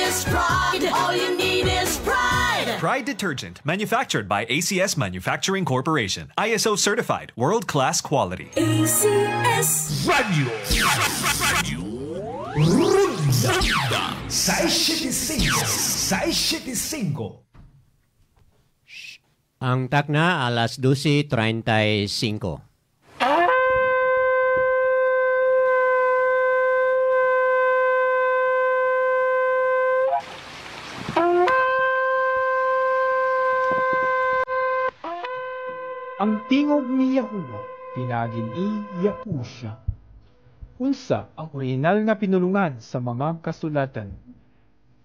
is Pride. All you need is Pride. Pride Detergent, manufactured by ACS Manufacturing Corporation. ISO certified, world-class quality. ACS. Radio. Radio. Ronda 675. 675. Ang takna alas 12:35. Ang tingog ni Yahuwah, pinaagi ni Yahusha. Unsa ang orihinal nga pinulungan sa mga kasulatan?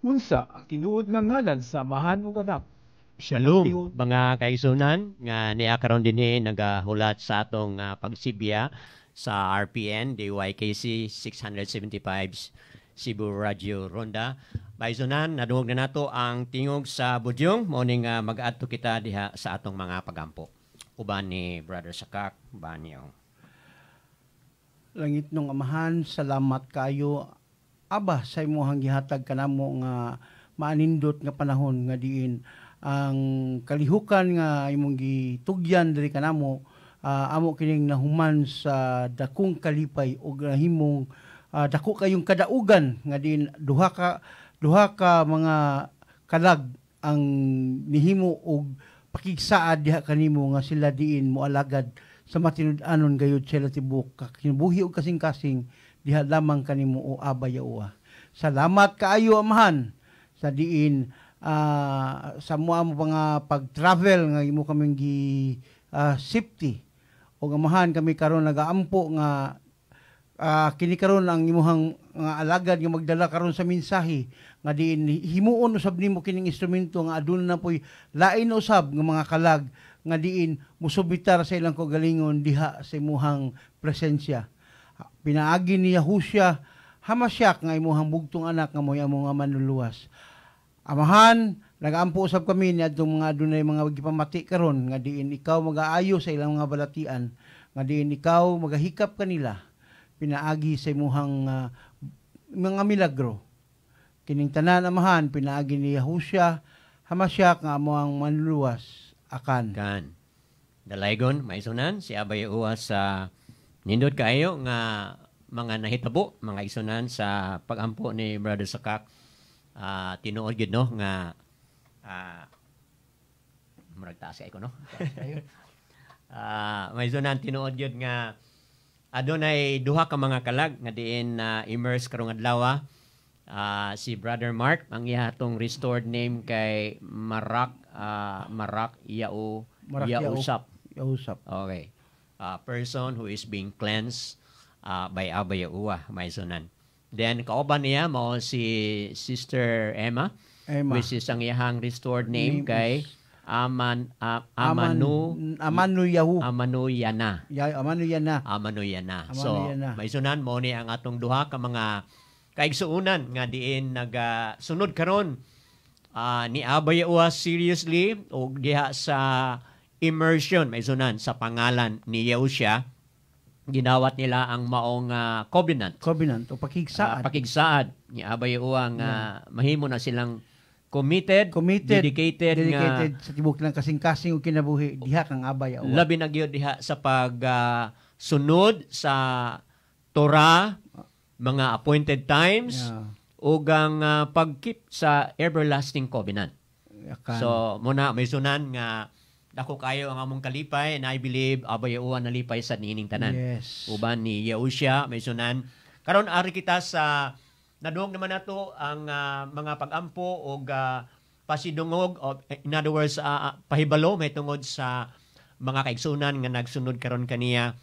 Unsa ang tinuod nga ngalan sa Amahan ug Anak? Shalom mga kaigsunan nga niya karon dinhi nagahulat sa atong pagsibya sa RPN DYKC 675 Cebu Radio Ronda. Maigsunan, nadungog na nato ang tingog sa budyong, mao ning mag-adto kita diha sa atong mga pagampo. Uban ni Brother Sakak Banyo. Langit nung Amahan, salamat kayo Aba sa imong gihatag kanamo nga maanindot nga panahon nga diin ang kalihukan nga imong gitugyan diri kanamo, amo kining nahuman sa dakong kalipay ug nahimong dako kayong kadaugan nga diin duha ka mga kalag ang nihimo og pakigsaad diha kanimo nga sila diin moalagad sa matinud-anon gayud sila tibuok kinabuhi og kasing-kasing diha lamang kanimo o Aba Yahuwah. Salamat kaayo Amahan sa diin sa mua mo nga pag-travel nga imo kaming gi safety og Amahan kami karon nagaampo nga kini karon ang imuhang nga alagad nga magdala karon sa mensahe nga diin himuon usab nimo kining instrumento nga aduna na poy lain usab nga mga kalag nga diin musubitar sa ilang kaugalingon diha sa imuhang presensya. Pinaagi ni Yahusha Hamasyak nga imuhang bugtong anak nga moy among manluluwas. Amahan, nagaampo usab kami niadtong mga adunay mga gipamati karon nga diin ikaw magaayo sa ilang mga balatian, nga diin ikaw magahikap kanila pinaagi sa imuhang mga milagro. Kining tanan Amahan pinaagi ni Yahusha Hamasyak nga amo ang manluluwas. Akan. Kan. Dalaygon maisunan si Abay Uwa sa nindot kaayo nga mga nahitabo mga isunan sa pagampo ni Brother Sakak. Tinuod gid no nga murag taas kay ko no. Maisunan tinuod gyud nga adunay duha ka mga kalag nga diin immerse karong adlaw. Si Brother Mark ang iya atong restored name kay Marak Marak Yao Yausap. Yausap. Okay. Person who is being cleansed by Abba Yahuwah maisunan. Then kauban niya mao si Sister Emma, which is ang iyahang restored name kay Amanu Yahu. Amanu Yana. Amanu Yana. Amanu Yana. So maisunan mo ni ang atong duha ka mga kaigsuonan nga diin nagasunod karon ni Abba Yahuwah seriously og diha sa immersion maisunan sa pangalan ni Yahusha. Ginawat nila ang maong covenant. Covenant o pakigsaad. Pakigsaad ni Abba Yahuwah nga mahimo na silang committed, dedicated nga, sa tibuok lang kasing-kasing ug kinabuhi diha kang Abba Yahuwah. Labi na gyud diha sa pag sunod sa Torah, mga appointed times, ug ang pagkeep sa everlasting covenant. Akan. So muna may sunan nga dako kayo ang among kalipay, and I believe Abba Yahuwah nalipay sa niining tanan. Yes. Uban ni Yahusha may sunan. Karon ari kita sa nadungog naman nato ang mga pagampo og pasidungog, o, in other words pahibalo may tungod sa mga kaigsunan nga nagsunod karon kaniya.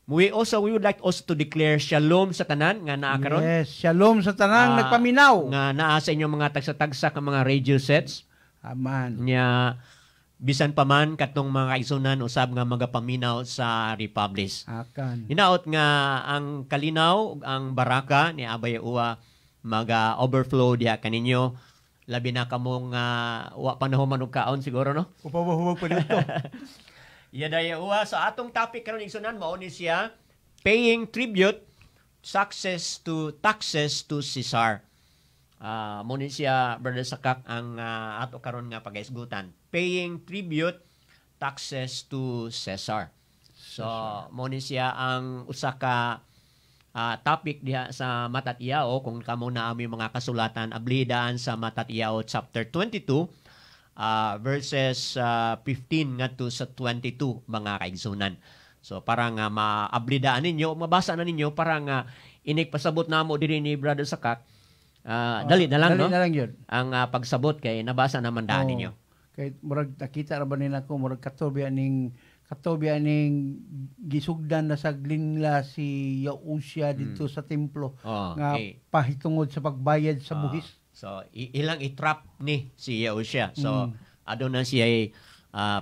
We would like also to declare shalom sa tanan nga naa karon. Yes, shalom sa tanang nagpaminaw. Nga naa sa inyong mga tagsa-tagsa ka mga radio sets. Aman. Nya bisan pa man katong mga kaigsunan usab nga magapaminaw sa Republis. Akan. Hinaot nga ang kalinaw ang baraka ni Abba Yahuwah maga-overflow diha kaninyo. Labi na kamong wa pa nahuman og kaon siguro no. Upawahuwag pa dito. Yada Yahuwah sa atong topic karon igsunan mao ni siya paying tribute success to taxes to Caesar. Mo ni siya, Brother Sakak, ang ato karon nga pagaisgutan. Paying tribute, taxes to Caesar. So, mo ni siya ang usa ka topic diha sa Matatyaw. Kung kamo na ami mga kasulatan, ablidaan sa Matatyaw chapter 22 verses 15 ngadto sa 22, mga kaigsunan. So para nga maablidaan ninyo, mabasa na ninyo para nga inig pasabot namo diri ni Brother Sakak, dali na lang, Dali no? na lang yun. Ang pagsabot kay nabasa naman daan Oo. ninyo. Kay murag nakita ra ba nila ko, murag kato biya ning gisugdan na sa glinla si Yausya dito sa templo nga pahitungod sa pagbayad sa buhis. So ilang i-trap ni si Yahushua. So aduna siya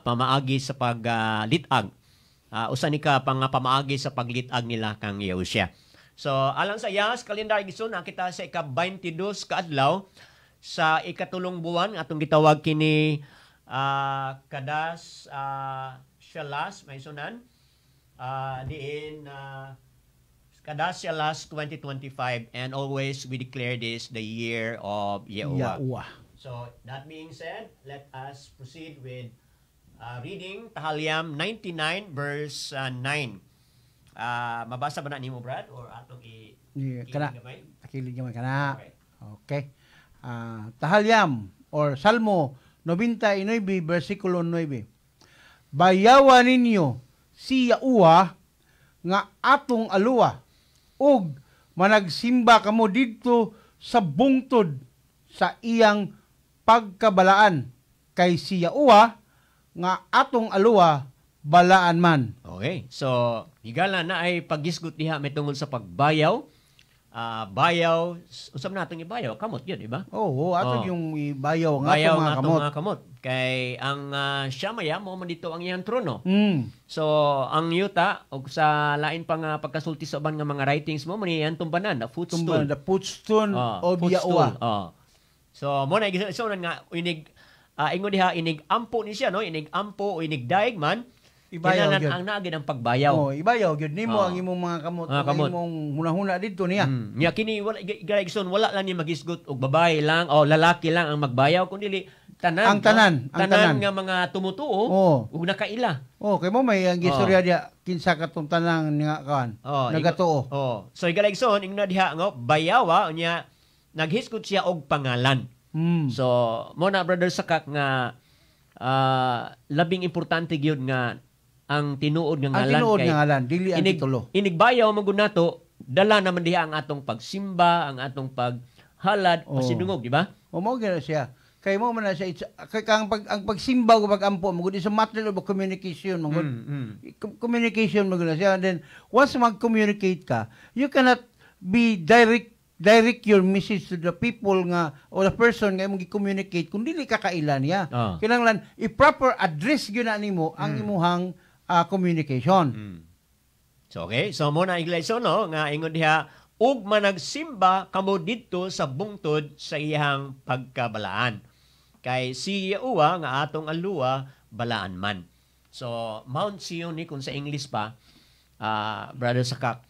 pamaagi sa paglit-ag. Usa ni ka pang pamaagi sa paglit-ag nila kang Yahushua. So alang sa Yahs kalendar, igsoon, kita sa ika-22 kaadlaw sa ikatulong buwan, atong gitawag kini Kadas Shalas, may sunan diin Kadas Shalas 2025, and always we declare this the year of Yahuwah. Yahuwah. So that being said, let us proceed with reading Tahalyam 99 verse 9. Mabasa ba na nimo, Brad, or atong i Ni kana gamay? Takilid gamay kana. Okay. Okay. Tahalyam or Salmo 99 versikulo 9. Bayawa ninyo si Yahuwah nga atong aluwa ug managsimba kamo didto sa bungtod sa iyang pagkabalaan, kay si Yahuwah nga atong aluwa balaan man. Okay. So, higala na ay paggisgot diha may tungod sa pagbayaw. Bayaw, usab natong ibayaw, kamot yun, di ba? Oo, ato yung ibayaw nga Bayaw atong mga nga atong kamot. mga kamot. Kay ang Shamaya mo man dito ang iyang trono. So, ang yuta og sa lain pa nga pagkasulti sa uban nga mga writings mo man iyang tumbanan, the footstool. Tumban, the footstool of footstool. Yahuwah. So, mo na so nga inig ingon diha inig ampo ni siya, no, inig ampo o inig daig man. Ibayaw kinahanglan gyud. ang naagid ang pagbayaw. Oh, ibayaw gyud nimo ang imong mga kamot, Mga ang kamot. imong hunahuna didto niya. Nya kini wala igsoon, wala lang ni magisgot og babae lang o lalaki lang ang magbayaw, kun dili tanan, Ang tanan, no? ang Tanan, tanan. nga mga tumutuo ug nakaila. Oh, kay mo may ang gistorya diya kinsa katong tanang nga kan nagatuo. Oh. So higala, igsoon, ingna diha nga bayawa, unya naghisgot siya og pangalan. So mo na, Brother Sakak, nga labing importante gyud nga ang tinuod nga Ang ngalan tinuod kay nga ngalan, dili ang inig, titulo. Inigbayaw man gud nato, dala naman diha ang atong pagsimba, ang atong paghalad, pasidungog, di ba? O mo gyud na siya. Kay mo man na siya kay kang pag ang pagsimba ug pagampo mo gud is a matter of communication man gud. Communication man gud na siya. And then once mag-communicate ka, you cannot be direct direct your message to the people nga o the person nga imong gi-communicate kung dili ka kaila niya. Kinahanglan i-proper address gyud na nimo ang imuhang communication. So okay, so mo na iglesia, no, nga ingon diha ug managsimba kamo didto sa bungtod sa iyang pagkabalaan. Kay si Yahuwah nga atong aluwa balaan man. So Mount Sion ni kung sa English pa, Brother Sakak,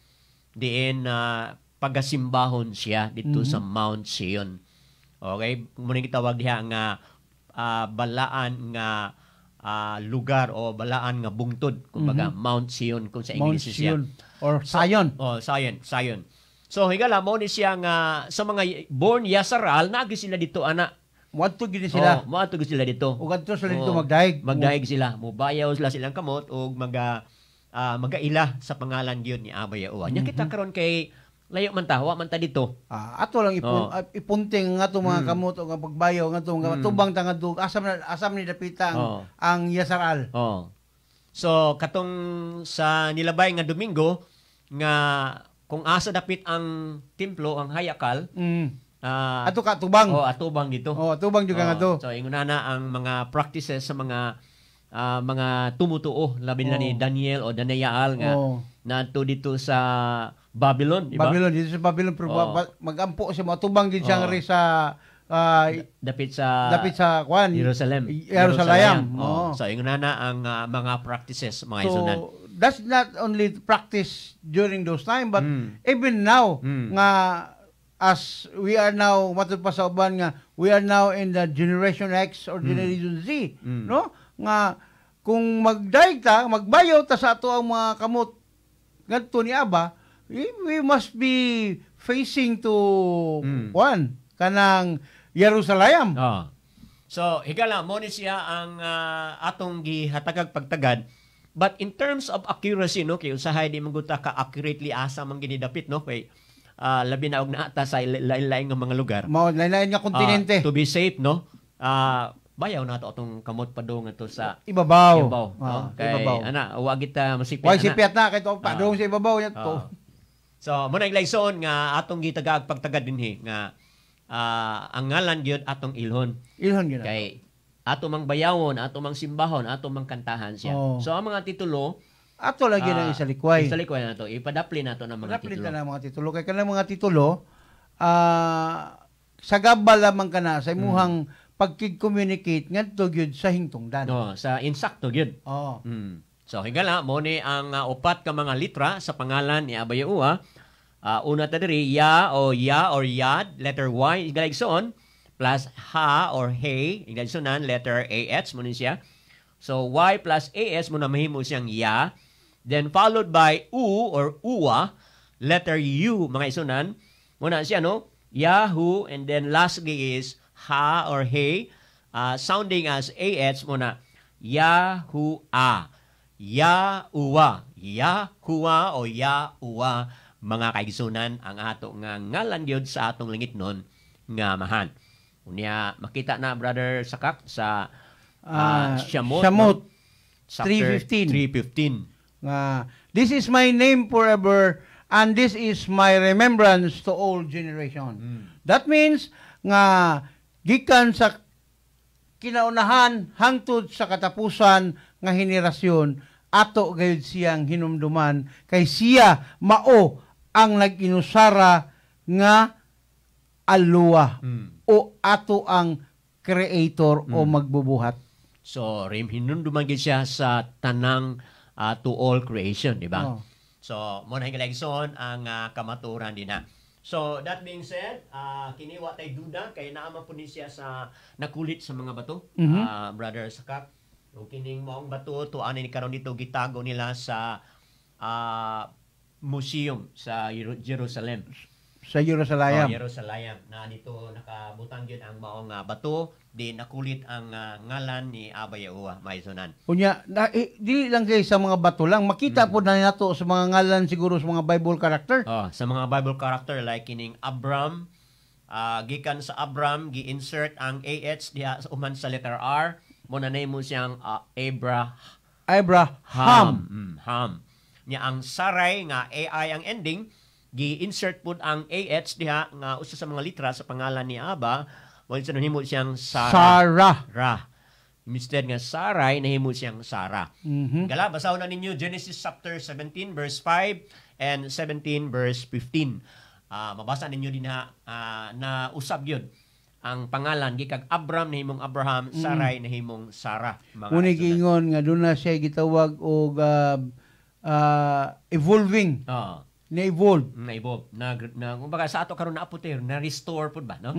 diin na pagasimbahon siya dito sa Mount Sion. Okay, muna gitawag diha nga balaan nga lugar o balaan nga bungtod, kumbaga Mount Sion kung sa Mount English siya. Sion or Zion. Oh, Zion, Zion. So higala mo ni siya nga sa mga born Yasaral naagi sila dito ana. Muadto gyud ni sila. Oh, moadto gyud sila dito. Ug adto sila dito Oh, magdaig. Magdaig sila, mubayaw sila silang kamot ug magaila sa pangalan gyud ni Aba Yahuwah. Nya kita karon kay layo man ta, wa man ta dito. Ato lang ipunting ang atong mga kamot ug ang pagbayaw nga atong tubang ta ngadto asam na asam ni dapita ang, ang Yasaral. Oh. So katong sa nilabay nga Domingo nga kung asa dapit ang templo, ang hayakal, Ato ka tubang. Oh, atubang dito. Oh, atubang jud ka Oh, ngadto. so ingon na ang mga practices sa mga tumutuo labi na ni Daniel o Daniel nga naadto dito sa Babylon, di ba? Babylon, dito sa Babylon, pero magampo siya, matubang gid siya ngari sa dapit sa dapit sa kwan, Jerusalem. Jerusalem. Oh. So ingon na ang mga practices, mga So isunan. that's not only practice during those time but even now nga As we are now, matud pa sa uban nga we are now in the Generation X or Generation Z, no, nga kung magdayeg ta, magbayaw ta sa ato ang mga kamot ngadto ni Aba, we must be facing to one kanang Jerusalem. Oh. So, higala mo ni siya ang atong gihatagag pagtagad. But in terms of accuracy, no, kay usahay di man gud ta ka accurately asa man ginidapit, no, kay labi na og naa ta sa lain-lain nga mga lugar. Mao, lain-lain nga kontinente. To be safe, no? Bayaw na to atong kamot padung ato sa ibabaw. Ibabaw, no? Ah, Kay ibabaw. ana, wa kita masipit Why ana. sipiat na kay to padung sa ibabaw nya to. So, mo na iglaison nga atong gitagaag pagtagad dinhi nga ang ngalan gyud atong ilhon. Ilhon gyud na. Kay ato mang bayawon, ato mang simbahon, ato mang kantahan siya. So ang mga titulo Ato lagi nang isalikway. Isalikway nato, ipadapli nato ng mga Padapli titulo. ta na mga titulo kay kanang mga titulo sagabal lamang kana sa imuhang pagkig-communicate ngadto gyud sa hingtungdan. No, sa insakto gyud. So higala mo ni ang upat ka mga litra sa pangalan ni Abba Yahuwah. Una ta diri ya o ya or yad, letter Y higala igsoon, plus ha or hey, higala igsoonan, letter AH mo ni siya. So Y plus AS mo na mahimo siyang ya. Then followed by U or uwa, letter U mga isunan. Muna siya, no? Yahoo, and then lastly is ha or hey, sounding as AH muna Yahuah. Yahuwah. Yahuwah o Yahuwah mga kaigsunan ang ato nga ngalan gyud sa atong langitnon nga amahan. Unya makita na, Brother Sakak, sa Shamot, Shamot no? Chapter 3:15. 3:15. Nga this is my name forever and this is my remembrance to all generation. That means nga gikan sa kinaunahan hangtod sa katapusan nga henerasyon, ato gayud siyang hinumduman kay siya mao ang nag-inusara nga Aluah o ato ang creator o magbubuhat. So, rim hinumduman gyud siya sa tanang to all creation, di ba? Oh. So, mo na higaligson ang kamaturan din na. So, that being said, kini wa tay duda kay naa man pud ni siya sa nakulit sa mga bato, Brother Sakak. O kining maong bato to ani ni karon dito gitago nila sa museum sa Jerusalem. Sa Jerusalem. Oh, Jerusalem. Na dito nakabutang gyud ang maong bato, di nakulit ang ngalan ni Abba Yahuwah, maisunan. Unya, na, eh, dili lang kay sa mga bato lang, makita po na nato sa mga ngalan siguro sa mga Bible character. Oh, sa mga Bible character like kining Abram, gikan sa Abram gi-insert ang AH diha sa uman sa letter R, mo na nahimo siyang Abraham. Abraham. Ham. Nya ang Sarai nga AI ang ending, gi-insert pud ang AH diha nga usa sa mga litra sa pangalan ni Abba, mo sa nahimo siyang Sarah. Sarah. Ra. Instead nga Sarai, nahimo siyang Sarah. Gala, basahon na ninyo Genesis chapter 17 verse 5 and 17 verse 15. Mabasa ninyo din ha, na usab yun ang pangalan gikag Abram nahimong Abraham, Sarai nahimong Sarah. Mga Ngunit kaisunan. giingon nga doon na siya gitawag og evolving. Na-evolve. Na-evolve. Na, kumbaga sa ato karon na apoter, na-restore pud ba, no?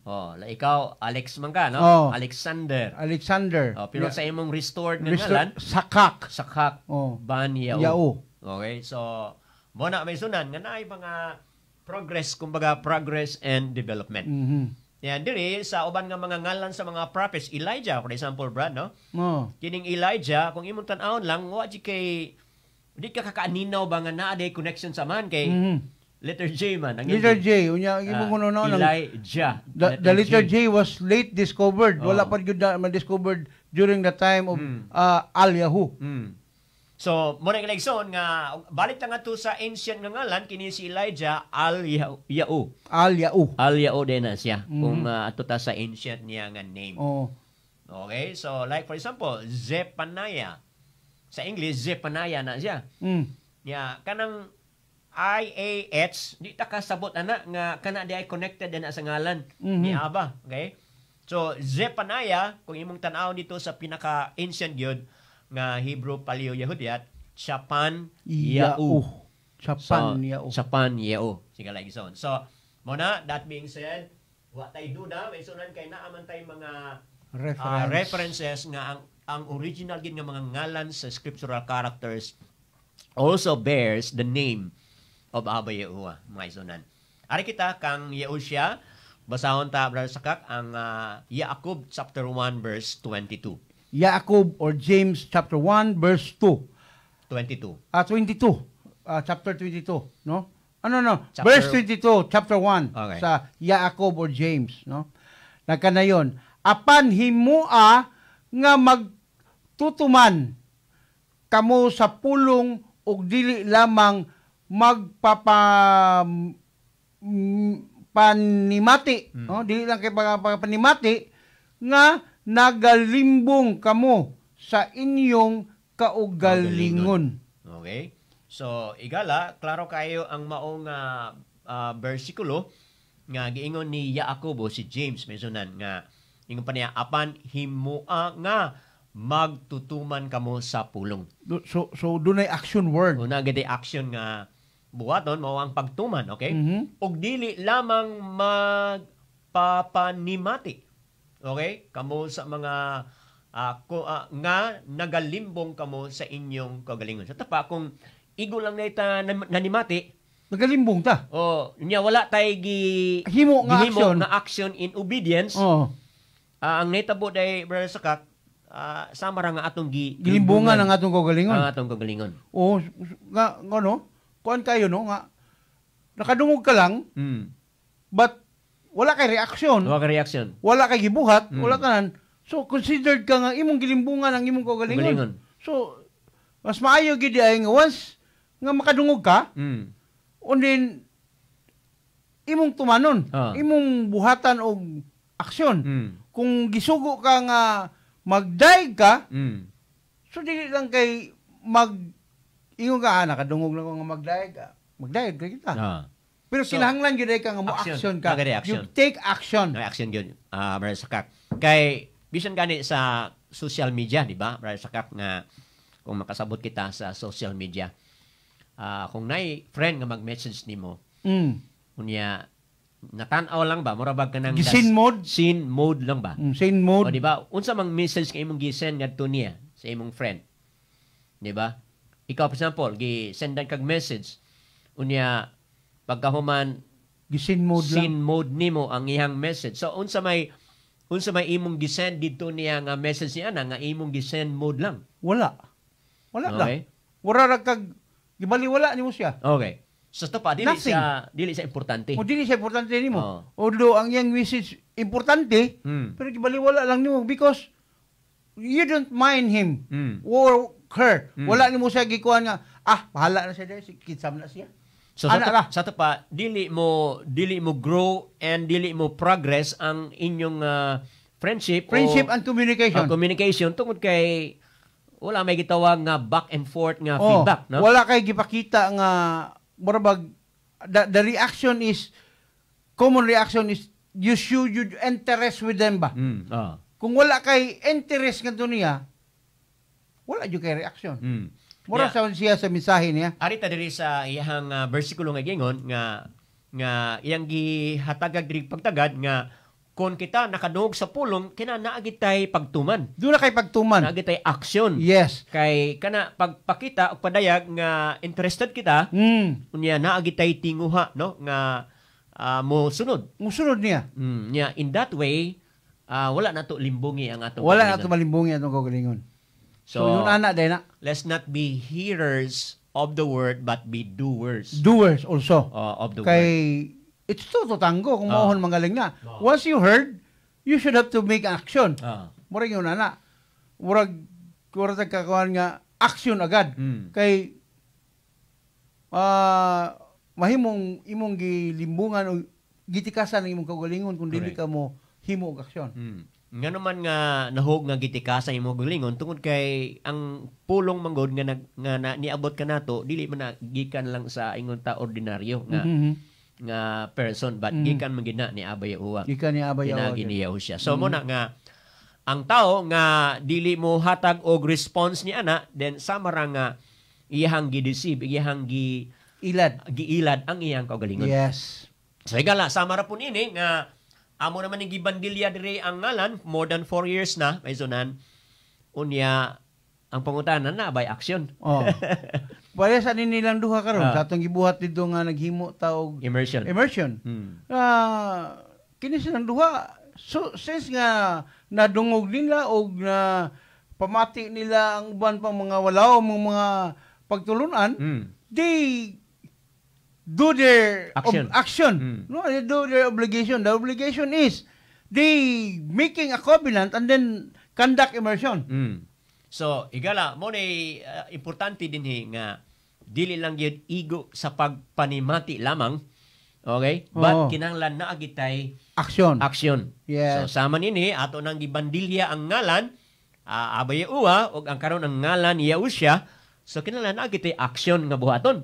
Oh, la, ikaw Alex man ka, no? Oh. Alexander. Alexander. Oh, pero sa imong restored nga ngalan, Sakak. Sakak Ban Yao. Yao. Okay, so mo na may sunan nga naay mga progress, kumbaga progress and development. Yan diri sa uban nga mga ngalan sa mga prophets, Elijah for example, Brad, no? Kining Elijah, kung imong tan-awon lang, wa di kay di ka kakaaninaw ba nga naa day connection sa man kay letter J man ang Letter ending. J, unya imong kuno no Elijah. The letter J was late discovered. Wala pa gyud na ma-discovered during the time of Al-Yahu. So, mo na igleson nga balik lang ato sa ancient nga ngalan kini si Elijah Al-Ya'u. Al-Ya'u. Al-Ya'u din na siya kung ato ta sa ancient niya nga name. Okay, so like for example, Zephaniah. Sa English, Zephaniah na siya. Ya, kanang IAH, di ta kasabot ana nga kana di ay connected din na sa ngalan ni Abba, okay? So Zephaniah, kung imong tan-aw dito sa pinaka ancient gyud nga Hebrew Paleo Yahudiat, Chapan Ya'u. Ya'u. Chapan So, Ya'u. Chapan Ya'u. Sige lang ison. So, Mao na, that being said, wa tay duda, mga igsuonan, kay naa man tay mga Reference. References nga ang original gid nga mga ngalan sa scriptural characters also bears the name of Abba Yahuwah, mga igsuonan. Ari kita kang Yahusha, basahon ta, Brother Sakak, ang Jacob chapter 1 verse 22. Jacob or James chapter 1 verse 2. 22. Ah, 22. Ah, chapter 22, no? Ano, no? Chapter- Verse 22, chapter 1 sa Jacob or James, no? Nagkanayon, apan himua nga magtutuman kamo sa pulong ug dili lamang magpapa panimati, no? Dili lang kay panimati nga nagalimbong kamo sa inyong kaugalingon. Okay? So, igala, klaro kayo ang maong bersikulo nga giingon ni Jacob o si James mesonan nga ingon pa niya, apan himua nga magtutuman kamo sa pulong. So dunay action word. Una gid action nga buhaton mao ang pagtuman, okay? Mhm. Ug dili lamang magpapanimati. Okay? Kamo sa mga nga nagalimbong kamo sa inyong kagalingon. Sa tapa kung igo lang na ita nanimati, Nagalimbong ta. O nya wala tay gi Himo nga gihimo action. nga action in obedience. Ang nahitabo day, Brother Sakak, sama ra nga atong gi Gilimbungan ang atong kaugalingon. Ang atong kaugalingon. Oo, nga no? Kuan kayo, no, nga nakadungog ka lang but wala kay reaksyon. Wala kay reaction. Wala kay gibuhat, wala tanan. So considered ka nga imong gilimbungan ang imong kaugalingon. Kaugalingon. So mas maayo gid ay nga once nga makadungog ka, and then imong tumanon, imong buhatan og aksyon. Kung gisugo ka nga magdayeg ka, so dili lang kay mag ingon ka, ah, nakadungog lang ko nga magdayeg, ah, magdayeg ka kita. Pero So, kinahanglan gyud ay ka nga mo action. action ka. Nagre-reaction. You take action. No action gyud, Brother Sakak. Kay bisan gani sa social media, di ba? Brother Sakak, nga kung makasabot kita sa social media, kung nay friend nga mag-message nimo, unya natan-aw lang ba, mura bag ka nang Gi-seen mode? Seen mode lang ba? Seen mode. O di ba? Unsa mang message nga imong gi-send ngadto niya sa imong friend? Di ba? Ikaw, for example, gi-sendan kag message, unya pagkahuman Gi-seen mode lang. Seen mode nimo ang iyang message. So unsa may imong gi-send didto niya nga message niya na nga imong gi-send mode lang? Wala. Wala lang. Okay. Wala ra kag gibaliwala nimo siya. Okay. So ito pa dili Nothing. siya dili siya importante. O dili siya importante nimo. Oo. Although ang iyang message importante, pero gibaliwala lang nimo because you don't mind him or her. Wala nimo siya gikuan nga ah, bahala na siya dahil si kitsam na siya. So sa Ana to, ra. sa to pa dili mo grow and dili mo progress ang inyong friendship Friendship o and communication. Ang communication tungod kay wala may gitawag nga back and forth nga Oh, feedback, no? wala kay gipakita nga mura bag the reaction is common reaction is you should you interest with them ba? Kung wala kay interest ngadto niya, wala jud kay reaction. Mura sa siya sa mensahe niya. Ari ta diri sa iyang bersikulo nga gingon nga nga iyang gihatagag diri pagtagad nga kon kita nakadungog sa pulong kina naa gitay pagtuman. Doon na kay pagtuman. Naa gitay action. Yes. Kay kana pagpakita og padayag nga interested kita, unya naa gitay tinguha, no, nga mo sunod. Musunod niya. Nya in that way, wala na to limbungi ang atong Wala na kaugalingon. to malimbungi atong kaugalingon. So, So, yun ana day na. Let's not be hearers of the word but be doers. Doers also. Of the Kay word. It's two to tango kung maohon magaling na. Once you heard, you should have to make action. Murag yun ana. Murag murag tagkakuan nga action agad. Kay mahimong imong gilimbungan o gitikasan ang imong kaugalingon kung dili ka mo himo og aksyon. Nga naman nga nahog nga gitikasan imong kaugalingon tungod kay ang pulong manggod nga nag, nga na, niabot ka nato dili man na gikan lang sa ingon ta ordinaryo nga nga person but gikan man gid na ni Abba Yahuwah. Gikan ni Abba Yahuwah. Pinaagi ni Yahushua. So mo na nga ang tao nga dili mo hatag og response ni ana, then sama ra nga iyahang gi-deceive, iyahang gi ilad, giilad ang iyang kaugalingon. Yes. So higala, sama ra po nini nga amo naman ning gibandilya diri ang ngalan more than 4 years na maisonan. Unya ang pangutana na by action. Oh. Pare sa nilang duha karon Ah. sa atong gibuhat didto nga naghimo ta og Immersion. immersion. Kini silang duha, so since nga nadungog nila og na pamati nila ang uban pang mga walaw mga pagtulunan, they do their Action. Action. No, they do their obligation. The obligation is they making a covenant and then conduct immersion. So, igala, mo ni importante dinhi nga dili lang gyud igo sa pagpanimati lamang. Okay? But kinahanglan naa gitay Action. Action. Yes. So sama nini ato nang gibandilya ang ngalan Abba Yahuwah ug ang karon ang ngalan Yahusha. So kinahanglan naa gitay action nga buhaton.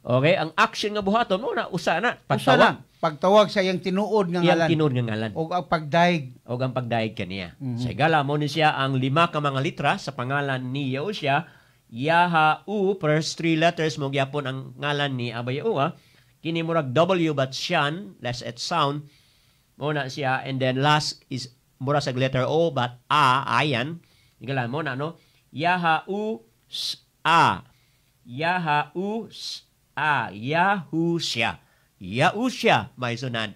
Okay, ang action nga buhaton mo na usa na Usa na, pagtawag. pagtawag sa iyang tinuod nga Iyang ngalan. tinuod nga ngalan. Og ang pagdaig. Og ang pagdaig kaniya. Sa higala mo ni siya ang lima ka mga litra sa pangalan ni Yahusha. Yaha U, first three letters mo gyapon ang ngalan ni Abba Yahuwah. Kini murag W but shan, less at sound. Mo na siya, and then last is mura sa letter O but A, ayan. Higala mo na no. Yaha U S A. Yaha U S A. Yahusha. Yahusha maisunan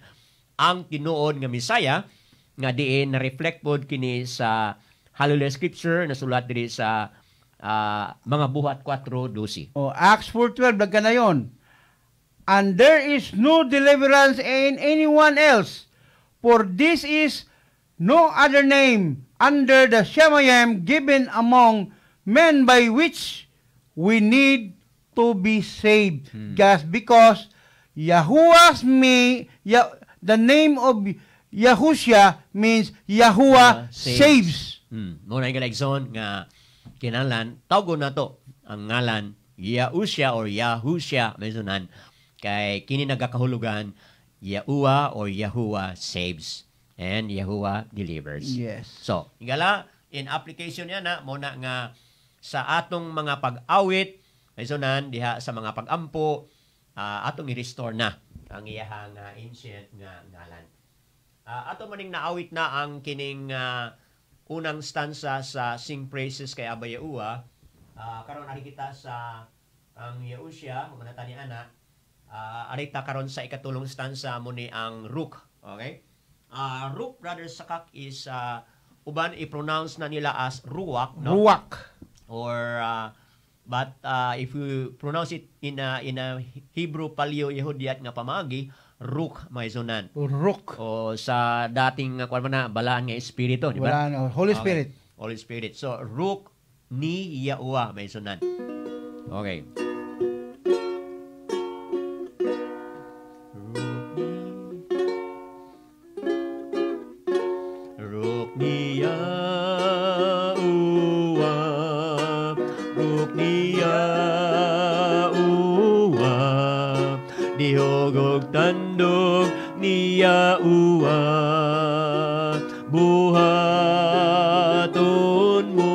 ang tinuod nga Misaya nga diin na-reflect pod kini sa Hallelujah Scripture na sulat diri sa mga Buhat 4:12. Oh, Acts 4:12 lagka na yon. And there is no deliverance in anyone else, for this is no other name under the Shemayim given among men by which we need to be saved. Just because Yahuwah's me, ya, the name of Yahusha means Yahuwah saves. Saves. Mo na yung nga kinahanglan tawgon nato ang ngalan Yahusha or Yahusha maisunan kay kini nagakahulugan Yahuwah or Yahuwah saves and Yahuwah delivers. So, higala in application niya na mo na nga sa atong mga pag-awit maisunan diha sa mga pag-ampo atong i-restore na ang iyahang ancient nga ngalan. Ato maning naawit na ang kining unang stanza sa Sing Praises kay Abba Yahuwah. Karon ari kita sa ang Yahusha, human na ta ni ana. Ari ta karon sa ikatulong stanza mo ni ang Rook. Okay? Rook, Brother Sakak, is uban i-pronounce na nila as Ruach, no? Ruach. Or but if you pronounce it in a Hebrew Paleo Yehudiat nga pamagi, Rook maisunan. Rook. O sa dating kuan man na balaan nga espiritu, di ba? Balaan, oh, Holy Okay. Spirit. Holy Spirit. So Rook ni Yahuwah maisunan. Okay. Rook ni Yahuwah, Rook ni Yahuwah, dihog og tandog ni Yahuwah, buhaton mo.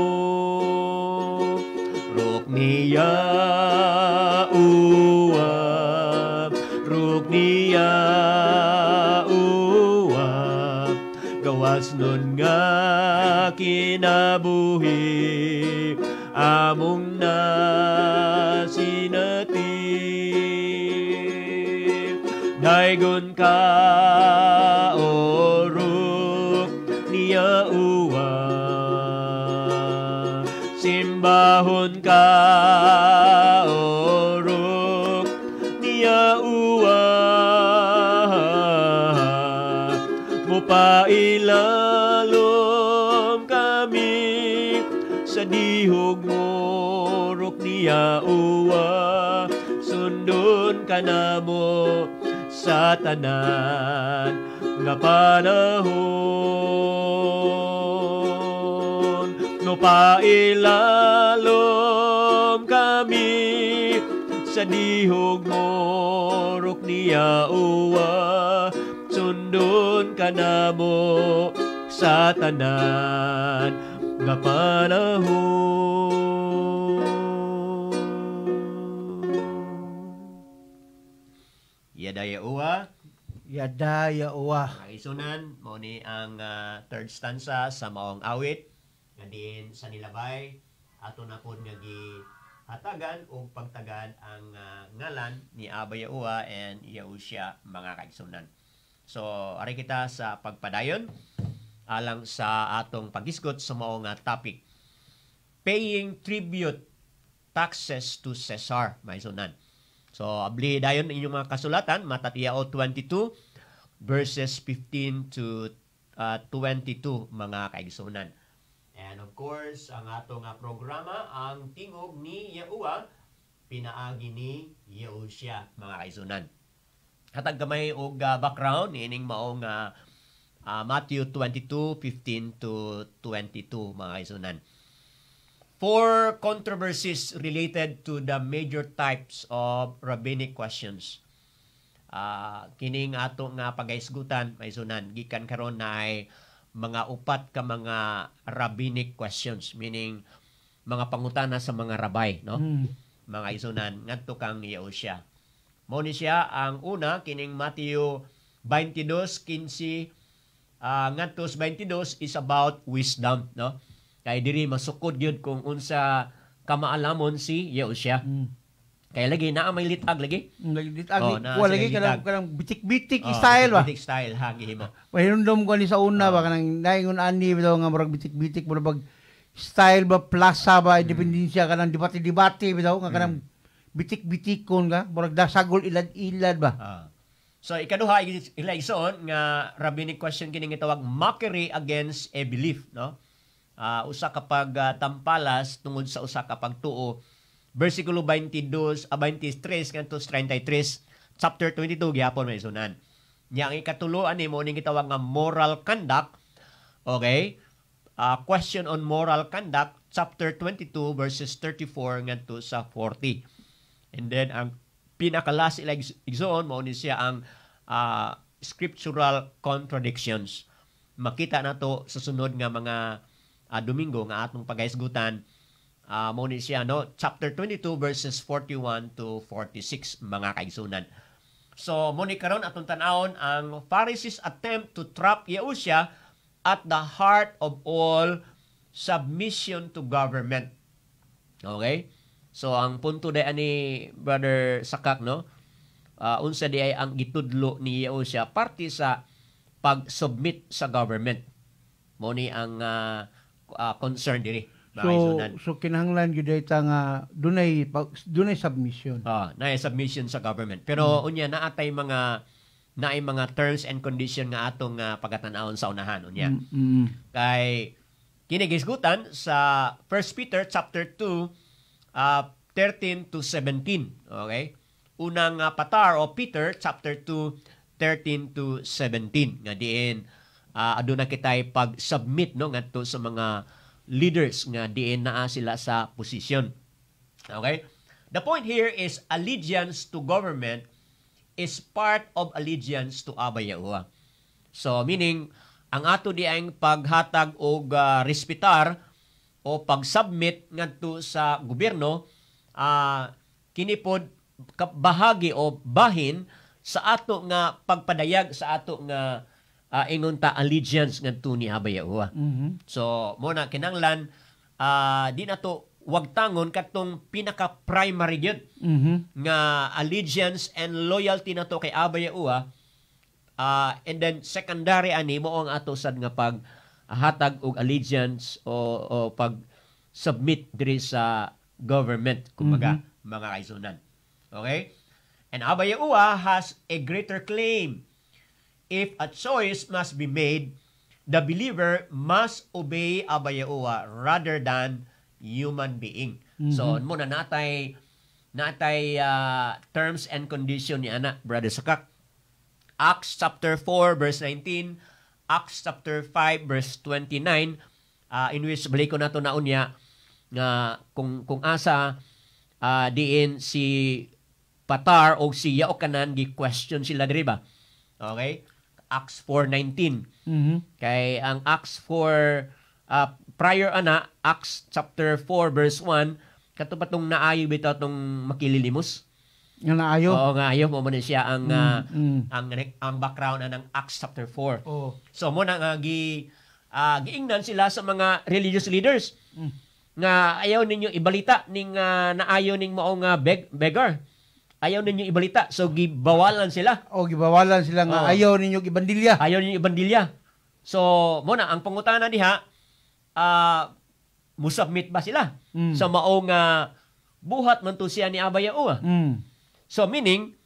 Rook ni Yahuwah, Rook ni Yahuwah, gawas nun nga kinabuhi, among nasinati. Daygon ka, O Rook ni Yahuwah, simbahon ka, O Rook ni Yahuwah, mupailalom kami sa dihog mo, Rook ni Yahuwah, sundon ka namo sa tanan nga panahon. Mupailalom kami sa dihog mo, Rook ni Yahuwah, sundon ka namo sa tanan nga panahon. Yada Yahuwah, Yada Yahuwah. Mga isunan, mao ni ang third stanza sa maong awit nga diin sa nilabay ato na pod nga gihatagan og pagtagad ang ngalan ni Abba Yahuwah and Yahusha, mga kaigsunan. So, ari kita sa pagpadayon alang sa atong paghisgot sa mao nga topic: paying tribute, taxes to Caesar, mga isunan. So, abli dayon inyong mga kasulatan, Matatiyao 22 verses 15 to 22, mga kaigsunan. And of course, ang atong programa, ang Tingog ni Yahuwah, pinaagi ni Yahusha, mga kaigsunan. Hatag gamay og background ining maong Matthew 22:15 to 22, mga kaigsunan. Four controversies related to the major types of rabbinic questions. Kining ato nga pagahisgutan, maisunan, gikan karon na ay mga upat ka mga rabbinic questions, meaning mga pangutana sa mga rabay, no? Mga isunan, ngadto kang Yahusha. Mao ni siya ang una, kining Matthew 22:15 ngadto sa 22 is about wisdom, no? Kay diri masukod gyud kung unsa kamaalamon si Yahusha. Kay lagi naa may litag lagi. Lagi agi Oh, naa wa sila lagi litag. kanang kanang bitik-bitik Oh, style ba. bitik style ha gihimo. Pahinumdom ko ni sa una ba kanang naingon ani bitaw nga murag bitik-bitik, murag bag style ba, plaza ba, independencia, kanang debate-debate bitaw nga kanang bitik-bitikon ka, murag dasagol ilad-ilad ba. So ikaduha ila igsoon nga rabbinic question, kining gitawag mockery against a belief, no? Usa ka pag tampalas tungod sa usa ka pagtuo. Versikulo 22 a 23 ngadto sa 33, chapter 22 gihapon, may isunan. Nya ang ikatulo ani mo ning gitawag nga moral conduct. Okay? Question on moral conduct, chapter 22 verses 34 ngadto sa 40. And then ang pinaka-last ila igsoon mao ni siya ang scriptural contradictions. Makita nato sa sunod nga mga Domingo nga atong pagahisgutan, mao ni siya, no, chapter 22 verses 41 to 46, mga kaigsunan. So mo ni karon atong tan-awon ang Pharisees' attempt to trap Yahusha at the heart of all submission to government. Okay? So ang punto day ani, Brother Sakak, no? Unsa di ay ang gitudlo ni Yahusha parte sa pag-submit sa government? Mo ni ang concern diri, mga So kaigsunan. So kinahanglan gyud ta nga dunay submission. Ah, na submission sa government. Pero unya naatay mga naay mga terms and condition nga atong pagatan-awon sa unahan unya. Kay kini gisgutan sa 1 Peter chapter 2 13 to 17. Okay? Unang patar o Peter chapter 2 13 to 17 nga diin aduna kitay pag-submit, no, ngadto sa mga leaders nga diin naa sila sa posisyon. Okay? The point here is allegiance to government is part of allegiance to Abba Yahuwah. So meaning ang ato di ang paghatag og respetar o pag-submit ngadto sa gobyerno, kini pod bahagi o bahin sa ato nga pagpadayag sa ato nga ingon ta allegiance ngadto ni Abba Yahuwah. So mo na kinanglan di na to wagtangon katong pinaka primary gyud nga allegiance and loyalty na to kay Abba Yahuwah, and then secondary ani mo ang ato sad nga pag hatag og allegiance o pag submit diri sa government kumbaga, mga kaisunan. Okay? And Abba Yahuwah has a greater claim. If a choice must be made, the believer must obey Abba Yahuwah rather than human being. So mo na natay terms and condition ni ana, Brother Sakak. Acts chapter 4 verse 19, Acts chapter 5 verse 29, in which balik ko nato na unya nga kung asa diin si Patar o si Yaokanan gi question sila diri ba. Okay? Acts 4:19. Kay ang Acts 4 prior ana, Acts chapter 4 verse 1, kato pa tong naayo bitaw tong makililimos. Nga naayo. Oo nga ayo mo man siya ang ang background anang Acts chapter 4. Oh. So mo na nga giingnan sila sa mga religious leaders nga ayaw ninyo ibalita ning naayo ning mao nga beggar. Ayaw ninyo ibalita. So gibawalan sila. O gibawalan sila nga ayaw ninyo ibandilya. Ayaw ninyo ibandilya. So mo na ang pangutana diha, musubmit ba sila sa mao nga buhat man to siya ni Abba Yahuwah? So meaning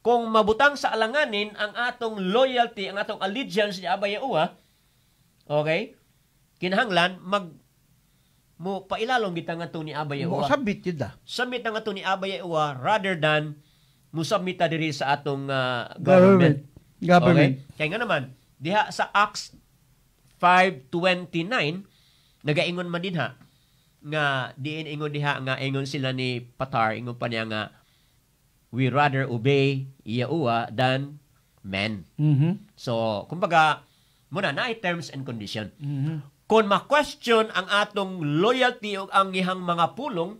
kung mabutang sa alanganin ang atong loyalty, ang atong allegiance ni Abba Yahuwah, okay? Kinahanglan mag mo pailalong kita ngadto ni Abba Mo Yahuwah. sabit yun da. Submit na ngadto ni Abba Yahuwah rather than musubmit ta diri sa atong government. Government. Okay? Kaya nga naman, diha sa Acts 5:29 nagaingon man dinha nga diin ingon diha nga ingon sila ni Patar, ingon pa niya nga we rather obey Yahuwah than men. So, kumbaga, muna na terms and condition. Kung ma-question ang atong loyalty o ang ihang mga pulong,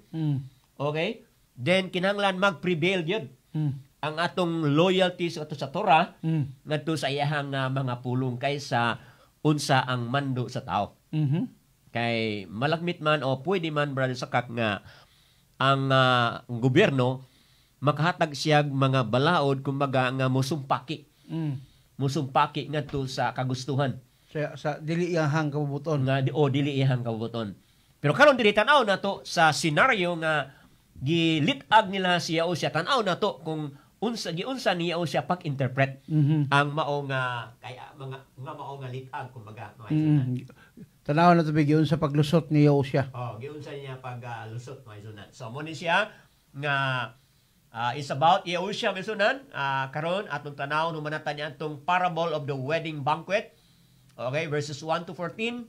okay, then kinahanglan mag-prevail yun ang atong loyalty sa ato sa Torah ngadto sa iyahang mga pulong kaysa unsa ang mando sa tao. Kay malagmit man o pwede man, Brother Sakak, nga ang gobyerno makahatag siyag mga balaod, kumbaga nga musumpaki. Musumpaki ngadto sa kagustuhan. Sa dili iyahang kabubuton. Nga di, o dili iyahang kabubuton. Pero karon dili tan-aw nato sa senaryo nga gilit-ag nila siya o siya, tan-aw nato kung unsa giunsa niya o siya pag-interpret ang mao nga kaya mga nga mao nga lit-ag, kumbaga, mga isunan. Tanaw na to bigyon sa paglusot ni Yahushua. Oh, giunsa niya pag lusot, mga isunan. So mo ni siya nga is about Yahushua, mga isunan. Karon atong tanaw humanatan niya atong parable of the wedding banquet. Okay, verses 1 to 14.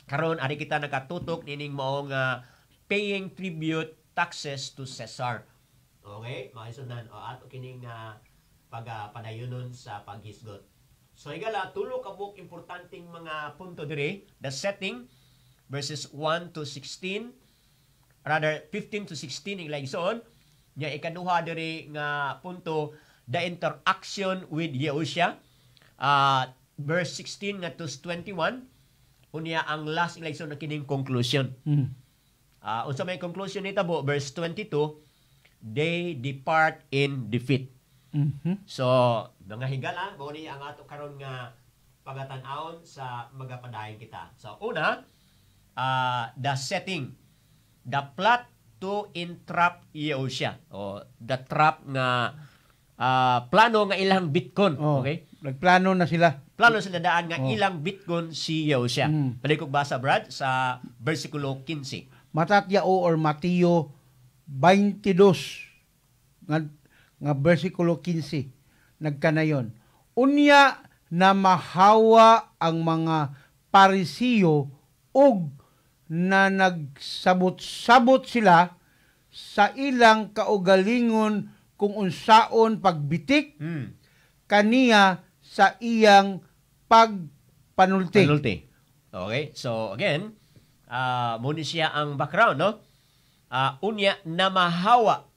Karon ari kita nakatutok nining mao nga paying tribute taxes to Caesar. Okay, mga isunan. O ato kining pagpadayonon sa paghisgot. So higala, tulo ka buok importanteng mga punto diri, the setting, verses 1 to 16, rather 15 to 16 ing igsoon. Nya ikaduha diri nga punto, the interaction with Yahushua. Verse 16 ngadto 21. Unya ang last ing igsoon na kining conclusion. Unsa may conclusion ni tabo? Verse 22, they depart in defeat. So, mga higala, mao ni ang ato karon nga pagatan-awon sa magapadayon kita. So, una, the setting, the plot to entrap Yahushua. O the trap nga plano nga ilang bitkon. Oh, Okay? Nagplano na sila. Plano sila daan nga ilang bitkon si Yahushua. Balik og basa, Brad, sa versikulo 15. Matatya o or Mateo 22 nga versikulo 15 nagkanayon. Unya na mahawa ang mga Parisiyo ug na nagsabot-sabot sila sa ilang kaugalingon kung unsaon pagbitik kaniya sa iyang pagpanulti. Panulti. Okay? So again, muna siya ang background, no? Unya na mahawa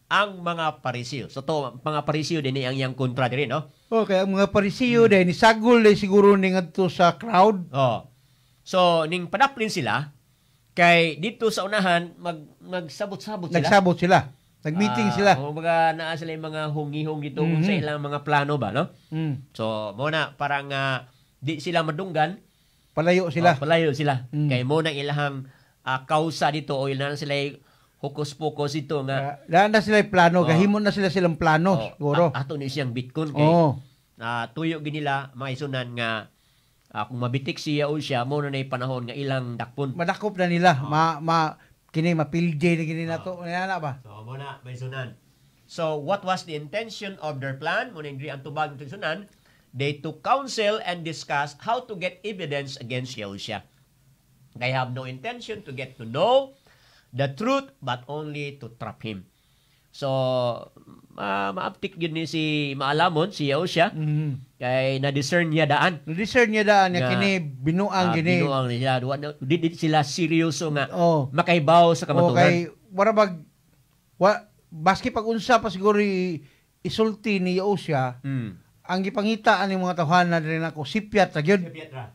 ang mga Parisiyo. So to mga Parisiyo din ang iyang kontra diri, no? Okay, ang mga Parisiyo din nisagol din siguro ni ngadto sa crowd. Oh. So ning padaplin sila kay dito sa unahan magsabot-sabot sila. Nagsabot sila. Nag-meeting sila. Kumbaga naa sila yung mga hungi-hung dito sa ilang mga plano ba, no? So mo na parang di sila madunggan. Palayo sila. Oh, palayo sila. Kay mo nang ilahang kausa dito o ilan sila hokus-pokus ito nga. Daan na sila yung plano, Oh. gahimo na sila silang plano, Oh, siguro. ato ni siyang bitkon kay tuyo ginila mga isunan nga kung mabitik siya o siya mo na panahon nga ilang dakpon. Madakop na nila. Ma ma kini mapilje na kini nato. Ano ba? So mo na mga isunan. So what was the intention of their plan? Mo na ang tubag ng isunan. They took counsel and discussed how to get evidence against Yahushua. They have no intention to get to know the truth but only to trap him. So, maaptik yun ni si maalamon, si Yahushua, kay na-discern niya daan. Na-discern niya daan nga Nga, kini binuang kini. Binuang nila. Di sila seryoso nga Oh. makaibaw sa kamaturan. Okay, wala bag wa Baski pag unsa pa siguro isulti ni Yahusha, ang gipangita ani mga tawhana diri nako sipyat ra gyud. Sipyat ra.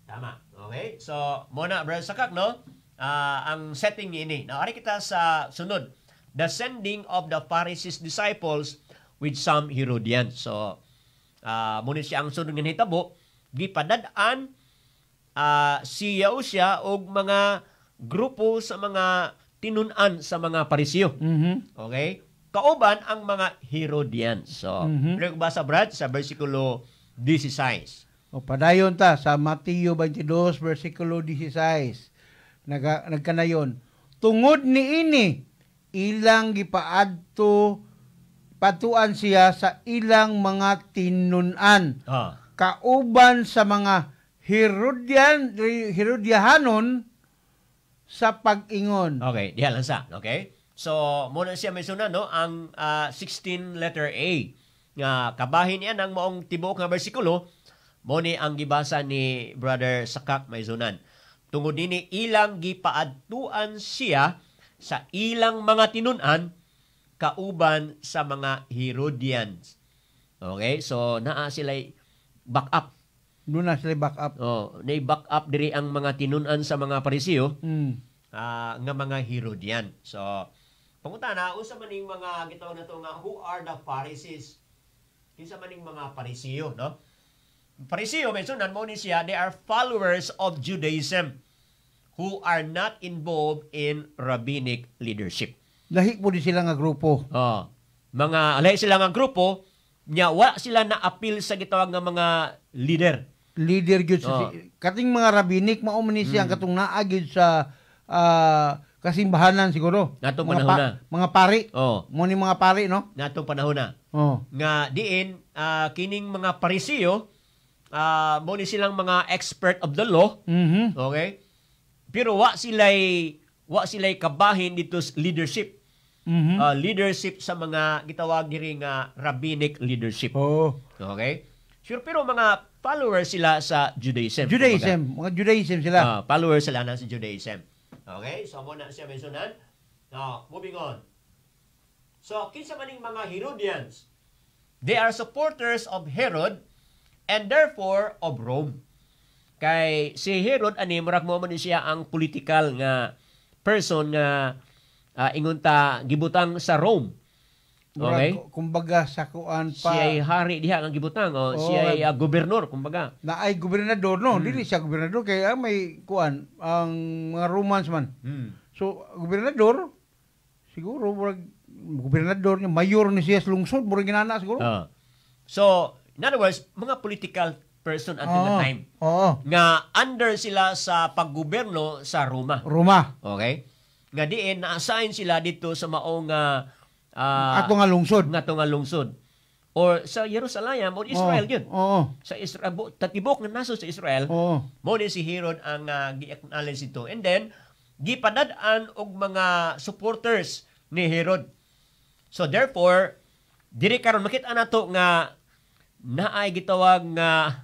Tama. Okay? So, muna, Brother Sakak, no? Ang setting niini. Now, ari kita sa sunod. The sending of the Pharisees' disciples with some Herodians. So, muna siya ang sunod nga nahitabo, gipadad-an si Yahusha og mga grupo sa mga tinun-an sa mga Pariseo. Okay? Kauban ang mga Herodians. So, mm basa, Brad, sa versikulo 16. O padayon ta sa Mateo 22 versikulo 16. Nagkanayon. Tungod niini ilang gipaadto patuan siya sa ilang mga tinun-an kauban sa mga Herodian Herodiahanon sa pag-ingon. Okay, diha lang sa. Okay? So, muna siya may sunan, no? Ang 16 letter A. Nga kabahin niya ng maong tibuok nga bersikulo, mo ni ang gibasa ni Brother Sakak may sunan. Tungod nini ilang gipaadtuan siya sa ilang mga tinun-an kauban sa mga Herodians. Okay? So, naa sila back up. Doon na sila back up. Oh, na back up diri ang mga tinun-an sa mga Pariseo nga mga Herodian. So, pangutana, unsa man ning mga gitawag nato nga who are the Pharisees? Kinsa man ning mga Pariseo, no? Pariseo, mensunan mo ni siya, they are followers of Judaism who are not involved in rabbinic leadership. Lahi po din sila nga grupo. Oh, mga alay sila nga grupo, nya wa sila na appeal sa gitawag nga mga leader. Leader gyud sa kating mga rabbinic mao man ni siya ang katong naa gyud sa kasimbahanan siguro. Natong Mga panahon na. Mga pari. Mo ni mga pari, no? Natong panahon na. Nga diin kining mga Pariseo, mo ni silang mga expert of the law. Okay? Pero wa sila'y kabahin dito sa leadership. Leadership sa mga gitawag diri nga rabbinic leadership. Okay? Sure, pero mga followers sila sa Judaism. Judaism, mga Judaism sila. Followers sila na sa Judaism. Okay? So, mo na siya mentionan. Now, moving on. So, kinsa man ning mga Herodians? They are supporters of Herod and therefore of Rome. Kay si Herod ani murag mo man ni siya ang political nga person nga ingon ta gibutang sa Rome. Okay? Murag, kumbaga sa kuan pa. Siya ay hari diha ang gibutang o siya ay gobernador kumbaga. Na ay gobernador, no? Dili siya gobernador kay may kuan ang mga Romans man. So gobernador siguro, murag gobernador niya, mayor ni siya sa lungsod, murag ginana siguro. So, in other words, mga political person until the time nga under sila sa paggobyerno sa Roma. Roma. Okay? Nga diin na-assign sila dito sa maong Ato nga lungsod. Nga nga lungsod. Or sa Jerusalem or Israel yun. Sa Israel, tatibok nga nasod sa Israel, mo ni si Herod ang gi-acknowledge ito. And then, gipadad-an og mga supporters ni Herod. So therefore, diri karon makita nato nga naay gitawag nga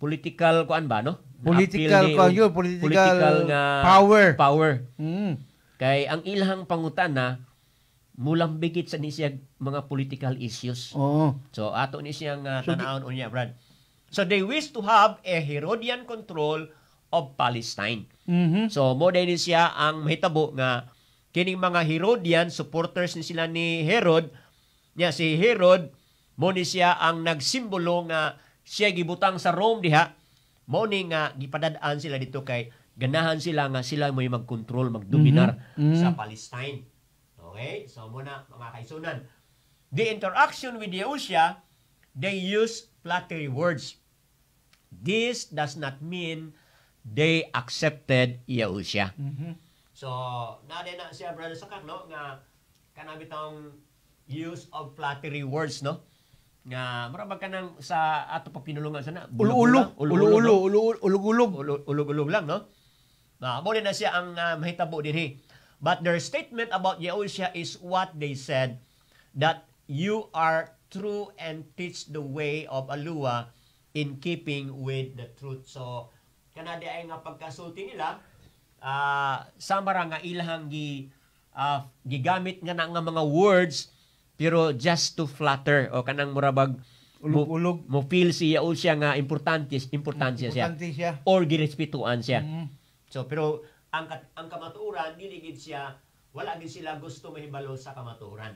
political kuan ba, no? Political Na-appeal ni kuan og yun, political political nga power. Power. Kay ang ilahang pangutana mulambigit sa ni siya mga political issues. So ato ni siyang So, tan-awon unya, Brad. So they wish to have a Herodian control of Palestine. So mo ni siya ang mahitabo nga kining mga Herodian supporters ni sila ni Herod nya si Herod mo ni siya ang nagsimbolo nga siya gibutang sa Rome diha, mo ni nga gipadad-an sila dito kay ganahan sila nga sila mo'y magkontrol, magdominar sa Palestine. Okay? So muna mga kaisunan. The interaction with Yahusha, they use flattery words. This does not mean they accepted Yahusha. So, na na siya, Brother Sakak, no? Nga, kanang bitong use of flattery words, no? Nga, mura ba kanang sa ato pa pinulungan sana? Ulo-ulo. Ulo-ulo, Ulo-ulo. no? Ulo-ulog. Ulog-ulog lang, no? Na, mo na siya ang mahitabo dinhi. But their statement about Yahusha is what they said, that you are true and teach the way of Alua in keeping with the truth. So, kanadi ay nga pagkasulti nila, samara nga ilahang gi gigamit nga na nga mga words pero just to flatter o kanang murabag Ulog-ulog. mo feel si Yahushua nga importante importante siya Importante siya. or girespetuan siya. So pero ang kamatuoran, dili gid siya, wala gid sila gusto mahibalo sa kamatuoran.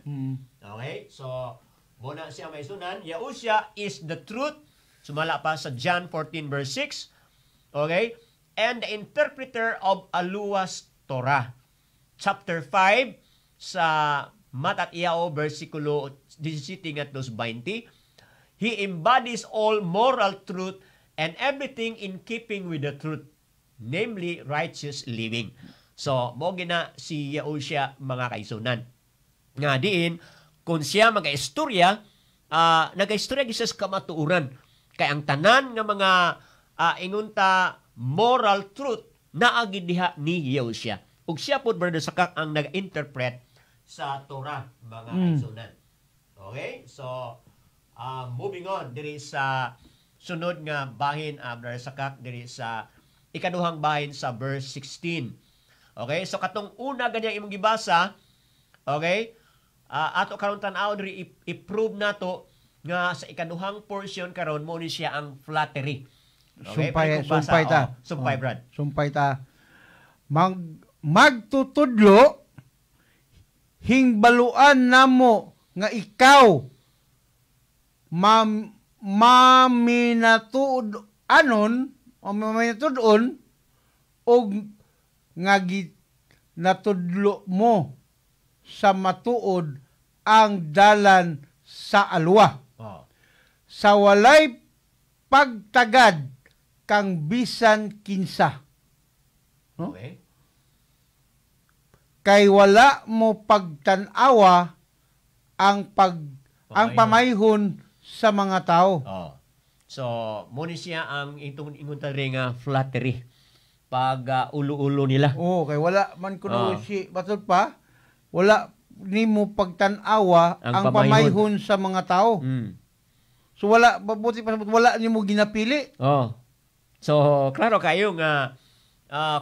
Okay? So muna siya may sunan, Yahushua is the truth. Sumala pa sa John 14 verse 6. Okay? And the interpreter of Alua's Torah. Chapter 5 sa Matat Iao versikulo 17 at 20. He embodies all moral truth and everything in keeping with the truth, namely righteous living. So, mo gina si Yahushua, mga kaisunan. Nga diin, kung siya magaistorya, nagaistorya gyud siya sa kamatuoran. Kay ang tanan nga mga ingunta moral truth naa gid diha ni Yahushua. Ug siya pod, Brother Sakak, ang nag-interpret sa Torah, mga kaisunan. Okay? So, moving on diri sa sunod nga bahin, Brother Sakak, diri sa ikaduhang bahin sa verse 16. Okay? So katong una ganyang imong gibasa, okay? Ato karon tan-aw diri, i-prove nato nga sa ikaduhang portion karon mo ni siya ang flattery. Okay? Sumpay, Pwede kong basa, sumpay ta. Oh, sumpay, Oh, Brad. Sumpay ta. Magtutudlo, hingbaluan namo nga ikaw maminatuod anon o maminatuod og nga natudlo mo sa matuod ang dalan sa alwa sa walay pagtagad kang bisan kinsa. No? Okay. Kay wala mo pagtan-awa ang pamayhon sa mga tao. Oh. So, mo ni siya ang itong ingon ta rin nga flattery. Pag ulo-ulo nila. Oo, kay wala man kuno si batud pa, wala nimo pagtan-awa Ang ang pamayhon. pamayhon sa mga tao. So wala, mabuti pa wala nimo ginapili. Oh. So, klaro kayo nga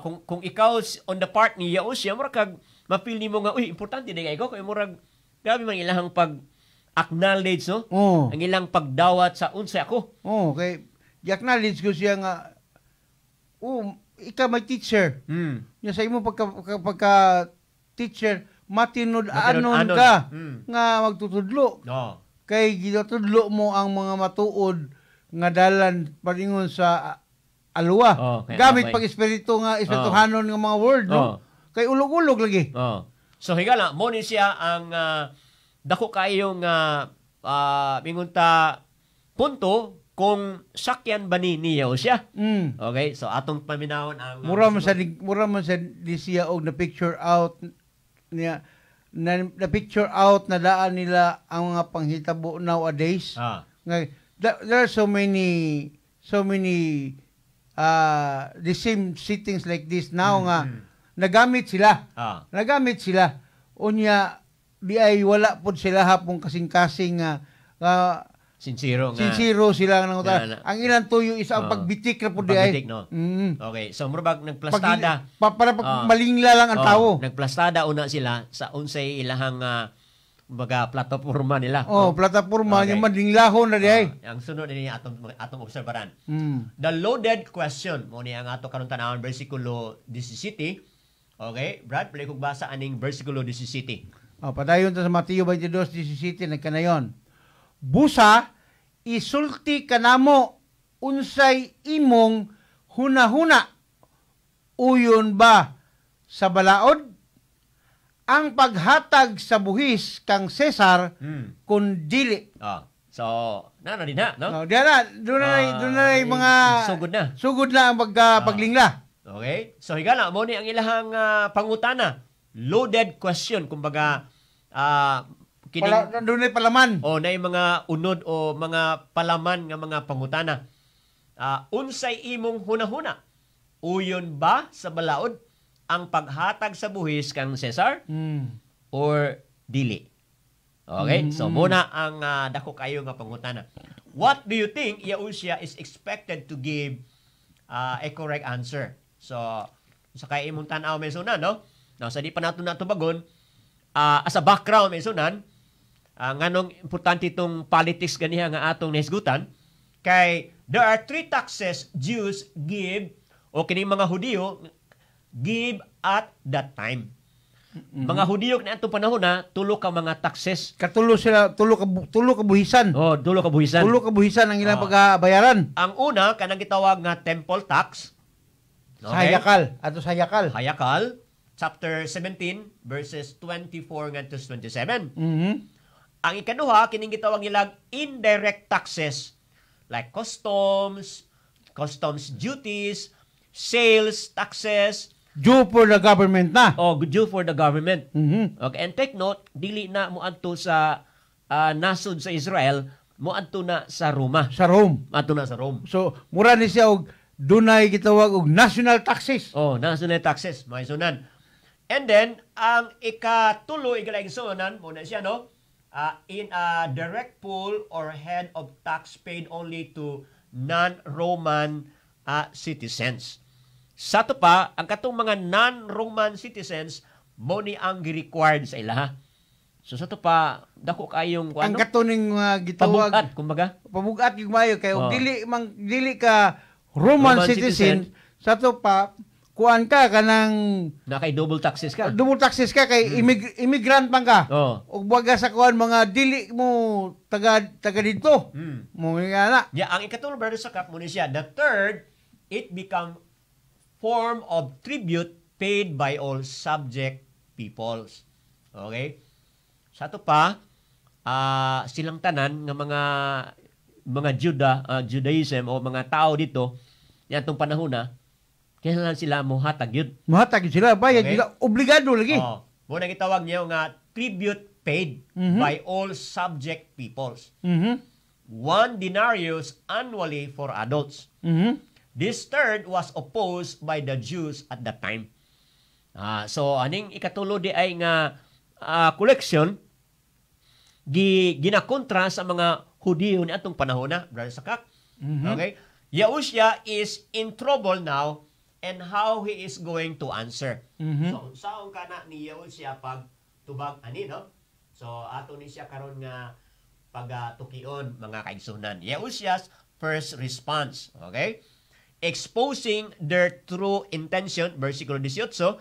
kung ikaw on the part ni Yahushua, murag kag ma-feel nimo nga uy, importante na kay ko, kay murag grabe man ilahang pag acknowledge, no? Oo. Ang ilang pagdawat sa unsay ako. Oo, kay gi-acknowledge ko siya nga, oh, ikaw may teacher. Nya sa imo pagka teacher, matinud-anon Matinud-anon. ka nga magtutudlo. Kay ginatudlo mo ang mga matuod nga dalan paingon sa alwa. Oh, kaya Gamit abay. pag espiritu nga espirituhanon nga mga word, no? Kay ulog-ulog lagi. Oh. So higala mo ni siya ang dako kayong mingon ta punto kung sakyan ba ni Yahushua. Okay, so atong paminawon ang Mura man sa di siya og na picture out niya na picture out na daan nila ang mga panghitabo nowadays. Nga there are so many the same sittings like this now nga nagamit sila. Nagamit sila. Unya di ay wala pod sila hapong kasing-kasing nga Sincero nga. Sincero sila nga nangutan. Na Ang ilang tuyo is ang pagbitik na pod di ay. Pagbitik, no? Okay, so murag nagplastada. Para pag malingla lang ang tao. Nagplastada una sila sa unsay ilahang kumbaga plataporma nila. Oh, plataporma okay. Malinglahon na di ay. Ang sunod ni atong atong obserbaran. The loaded question mo ni ang ato karon tan-awon, versikulo 17. Okay, Brad, play kog basa aning versikulo 17. Oh, padayon ta sa Mateo 22:17, nagkanayon. Busa, isulti kanamo unsay imong hunahuna. Uyon ba sa balaod ang paghatag sa buhis kang Cesar kun dili? Ah. So, na na din na, no? No, diyan na, doon na, doon na yung mga sugod na. Sugod na ang paglingla. Okay? So higala mo ni ang ilahang pangutana. Loaded question, kumbaga kining Pala, doon na palaman. O na yung mga unod o mga palaman nga mga pangutana. Unsay imong hunahuna? Uyon ba sa balaod ang paghatag sa buhis kang Cesar or dili? Okay? So muna ang dako kayo nga pangutana. What do you think Yahushua is expected to give a correct answer? So sa kay imong tan-aw may suna, no? Now, sa di pa nato natubagon, As a background, isunan, nganong importante itong politics ganiha nga atong nahisgutan, kay there are three taxes Jews give o kining mga Hudiyo give at that time. Mga Hudiyo na atong panahon na tulo ka mga taxes. Katulo sila, tulo ka buhisan. Oh, tulo ka buhisan. Tulo ka buhisan ang ilang pagkabayaran. Ang una, kanang gitawag nga temple tax. Sa Hayakal, ato sa Hayakal. Hayakal, chapter 17 verses 24 ngadto 27. Ang ikaduha, kining gitawag nilang indirect taxes like customs, customs duties, sales taxes, Due for the government na. O due for the government. Okay, and take note, dili na moadto sa nasod sa Israel, moadto na sa Roma. Sa Rome. Moadto na sa Rome. So, mura ni siya og dunay gitawag og national taxes. Oh, national taxes, mga isunan. And then, ang ikatulo, igalaing sunan, muna siya, no? In a direct pool or head of tax paid only to non-Roman citizens. Sa ato pa, ang katong mga non-Roman citizens, mo ni ang gi-required sa ilaha. So sa ato pa, dako kayong Ang ano? katuning gitawag Pabugat, kumbaga. Pabugat yung mayo kay og dili mang dili ka Roman, Roman citizen, sa to pa kuan ka kanang Nakay double taxes ka. Double taxes ka kay immigrant man ka. Og baga sa kuan mga dili mo taga taga didto. Mo nga na. Yeah, ang ikatulo, Brother Sakap, muna siya. The third, it become form of tribute paid by all subject peoples. Okay? Sa ato pa, silang tanan nga mga Judaism o mga tao dito, yantong panahon na, kailangan sila mohatag yun. Mohatag yun sila, bayad sila, obligado lagi. Oh, mo na gitawag niya nga tribute paid by all subject peoples. 1 denarius annually for adults. This third was opposed by the Jews at that time. So aning ikatulo di ay nga collection gi ginakontra sa mga Hudiyo ni atong panahon na, Brother Sakak. Okay? Yahushua is in trouble now and how he is going to answer. So unsaon kana ni Yahushua pag tubag ani, no? So ato ni siya karon nga pagatukion, mga kaigsunan. Yahushua's first response, okay? Exposing their true intention, versikulo 18.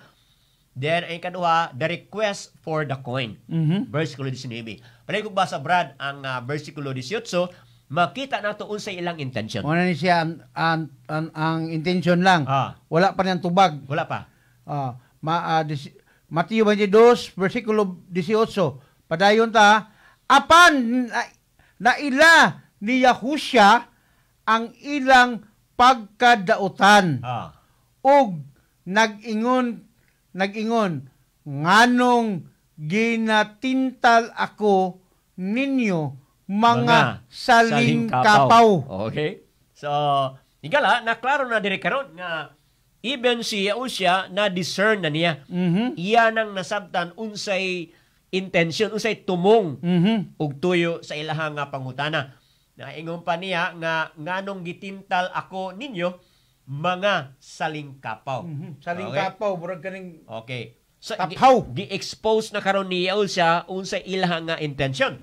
Then, ang ikaduha, the request for the coin. Versikulo 19. Palay kong basa, Brad, ang versikulo 18, makita nato unsay ilang intention. Muna ni siya ang intention lang. Wala pa niyang tubag. Wala pa. Mateo 22 versikulo 18. Padayon ta, apan naila ni Yahusha ang ilang pagkadautan. Ug nag-ingon, "Nganong ginatintal ako ninyo, mga salingkapaw?" Okay? So, higala, naklaro na diri karon nga even si Yahusha na discern na niya. Iya nang nasabtan unsay intention, unsay tumong ug tuyo sa ilahang nga pangutana. Naingon pa niya nga, "Nganong gitintal ako ninyo, mga salingkapaw?" Salingkapaw, murag kaning Okay. So, Taphaw. gi-expose na karon ni Yahusha unsay ilahang nga intention.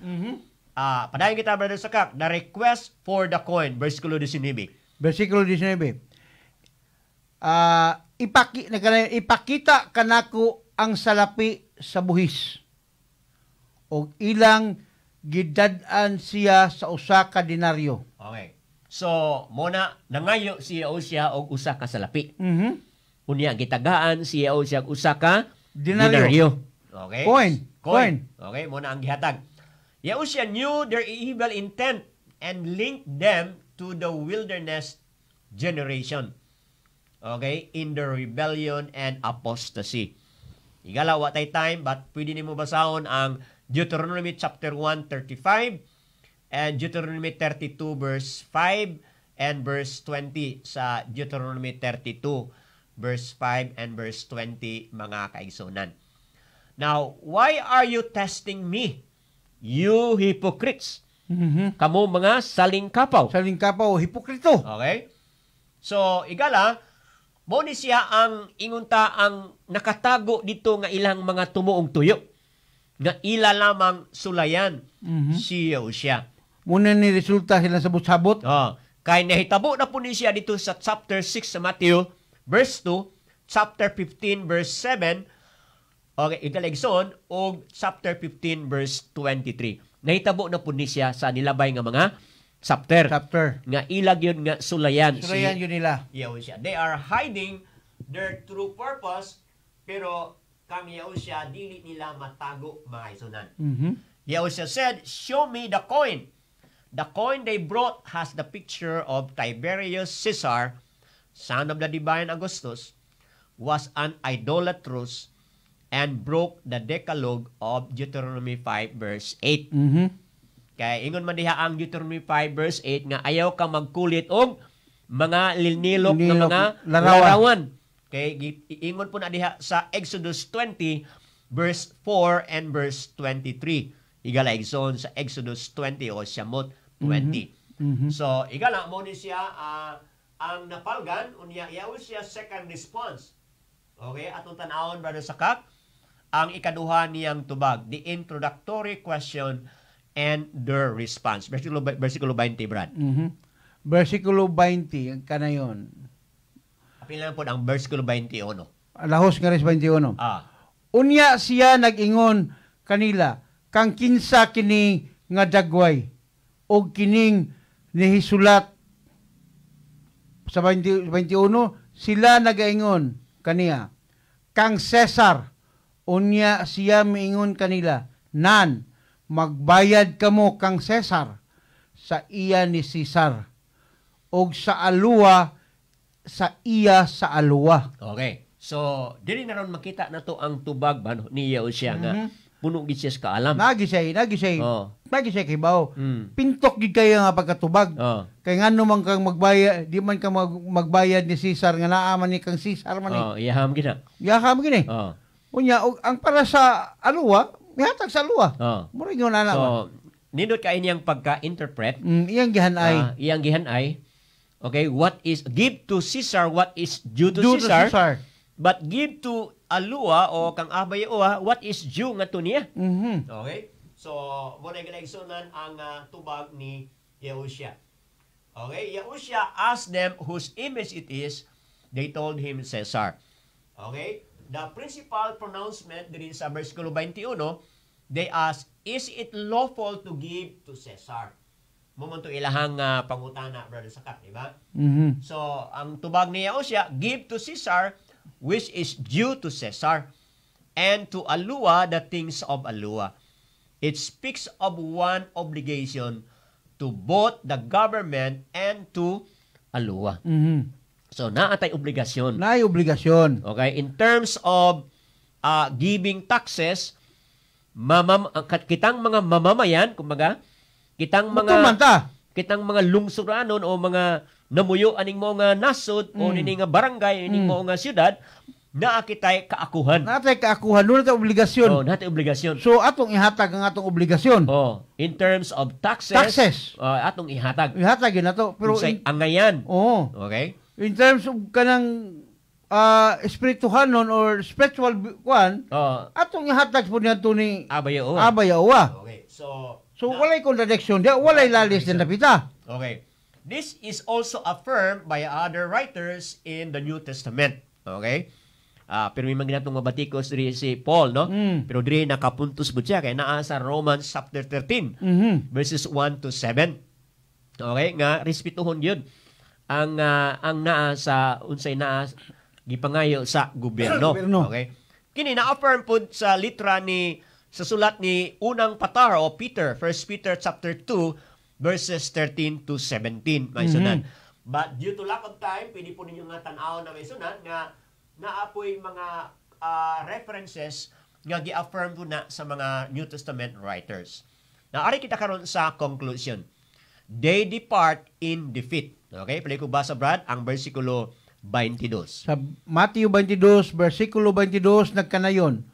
Padayon kita, Brother Sakak, the request for the coin, versikulo 19. Versikulo 19. "Ipakita kanako ang salapi sa buhis." Og ilang gidad-an siya sa usa ka denaryo. Okay. So, muna nangayo si Yahusha og usa ka salapi. Unya gitagaan si Yahusha og usa ka Denaryo. denaryo. Okay? Coin. Coin. Okay, muna ang gihatag. Yahusha knew their evil intent and linked them to the wilderness generation. Okay? In the rebellion and apostasy. Igala, wa tay time, but pwede nimo basahon ang Deuteronomy chapter 1, 35 and Deuteronomy 32 verse 5 and verse 20, sa Deuteronomy 32 verse 5 and verse 20, mga kaigsunan. Now, why are you testing me, you hypocrites? Kamo mga salingkapaw. Salingkapaw, hipokrito. Okay? So, igala, mo ni siya ang ingunta ang nakatago dito nga ilang mga tumuong tuyo. Nga ila lamang sulayan si Yahusha. Muna ni resulta sila sa sabot. Oh, kay nahitabo na po ni siya dito sa chapter 6 sa Matthew, verse 2, chapter 15 verse 7, okay, italigson, og chapter 15 verse 23. Nahitabo na po ni siya sa nilabay nga mga chapter. Chapter. Nga ilag yun nga sulayan. Sulayan si yun nila. Yahusha. They are hiding their true purpose, pero kang Yahusha, dili nila matago, mga isunan. Yahusha said, "Show me the coin." The coin they brought has the picture of Tiberius Caesar, son of the divine Augustus, was an idolatrous and broke the Decalogue of Deuteronomy 5 verse 8. Kaya ingon man diha ang Deuteronomy 5 verse 8 nga ayaw ka magkulit og mga linilok nga Linilok, mga larawan. Larawan. Kay ingon po na diha sa Exodus 20 verse 4 and verse 23. Igala, igsoon, sa Exodus 20 o Shamot 20. So igala mo ni siya ang napalgan unya Yahusha second response. Okay, atong tan-awon, Brother Sakak, ang ikaduha niyang tubag, the introductory question and their response. Versikulo 20, Brad. Versikulo 20, ang kanayon. Apil lang po ang versikulo 21. Lahos nga res 21. Ah. Unya siya nag-ingon kanila, "Kang kinsa kini nga dagway og kining nihisulat?" Sa 20, 21, sila nagaingon kaniya, "Kang Cesar." Unya siya miingon kanila, "Nan, magbayad kamo kang Cesar sa iya ni Cesar og sa Aluwa sa iya sa Aluwa." Okay. So, dili na ron makita na to ang tubag ba no, ni Yahusha nga puno gid siya sa kaalam. Nagi siya, nagi siya kibaw. Pintok gid kayo nga pagkatubag. Kay ngano man kang magbayad, di man ka magbayad ni Caesar nga naa man ni kang Caesar man ni. Oh, iyaham gid na. Yaka mo gini. Unya og ang para sa aluwa, mihatag sa aluwa. Mura gyud na. So, nindot kay niyang pagka-interpret. Iyang gihanay. Ah, iyang gihanay. Okay, what is give to Caesar what is due to Due to Caesar, Caesar. But give to Alua o kang Abay Oa what is due nga to niya. Okay? So, mo na ginaigsunan ang tubag ni Yahusha. Okay? Yahusha asked them whose image it is. They told him Caesar. Okay? The principal pronouncement diri sa versikulo 21, they asked, "Is it lawful to give to Caesar?" Mo man to ilahang pangutana, Brother Sakat, di ba? Mhm. So, ang tubag ni Yahusha, "Give to Caesar which is due to Caesar, and to Alua the things of Alua." It speaks of one obligation to both the government and to Alua. So, naatay obligasyon. Naay obligasyon. Okay? In terms of giving taxes, kitang mga mamamayan, kumbaga, kitang mga Mutuman ta. Kitang mga lungsuranon o mga namuyo aning mo nga nasod o nini nga barangay, ining mo nga syudad, naa kitay kaakuhan. Natay kaakuhan, doon natay obligasyon. Oh, natay obligasyon. So atong ihatag ang atong obligasyon. Oh, in terms of taxes, Taxes. Atong ihatag. Ihatag yun nato. Pero Unsay angayan. Oo. Okay? In terms of kanang espirituhanon or spiritual kwan, Oh, atong ihatag po niya ni Abayo. Abayawa. Okay. So, So walay contradiction diya, walay lalis din napita. Okay. This is also affirmed by other writers in the New Testament. Okay? Ah, pero may mga ginatong mabatikos diri si Paul, no? Pero diri nakapuntos mo siya kay naa sa Romans chapter 13 verses 1 to 7. Okay, nga respetuhon yun ang naa sa unsay naa gipangayo sa gobyerno. Gobyerno. Okay? Kini na-affirm pud sa litra ni sa sulat ni unang Patar o Peter, 1 Peter chapter 2 verses 13 to 17, may sunan. But due to lack of time, pwede po ninyo nga tan-aw na may sunan nga naapoy mga references nga gi-affirm po na sa mga New Testament writers. Naari kita karon sa conclusion. They depart in defeat. Okay, play ko basa, Brad, ang versikulo 22. Sa Matthew 22, versikulo 22, nagkanayon,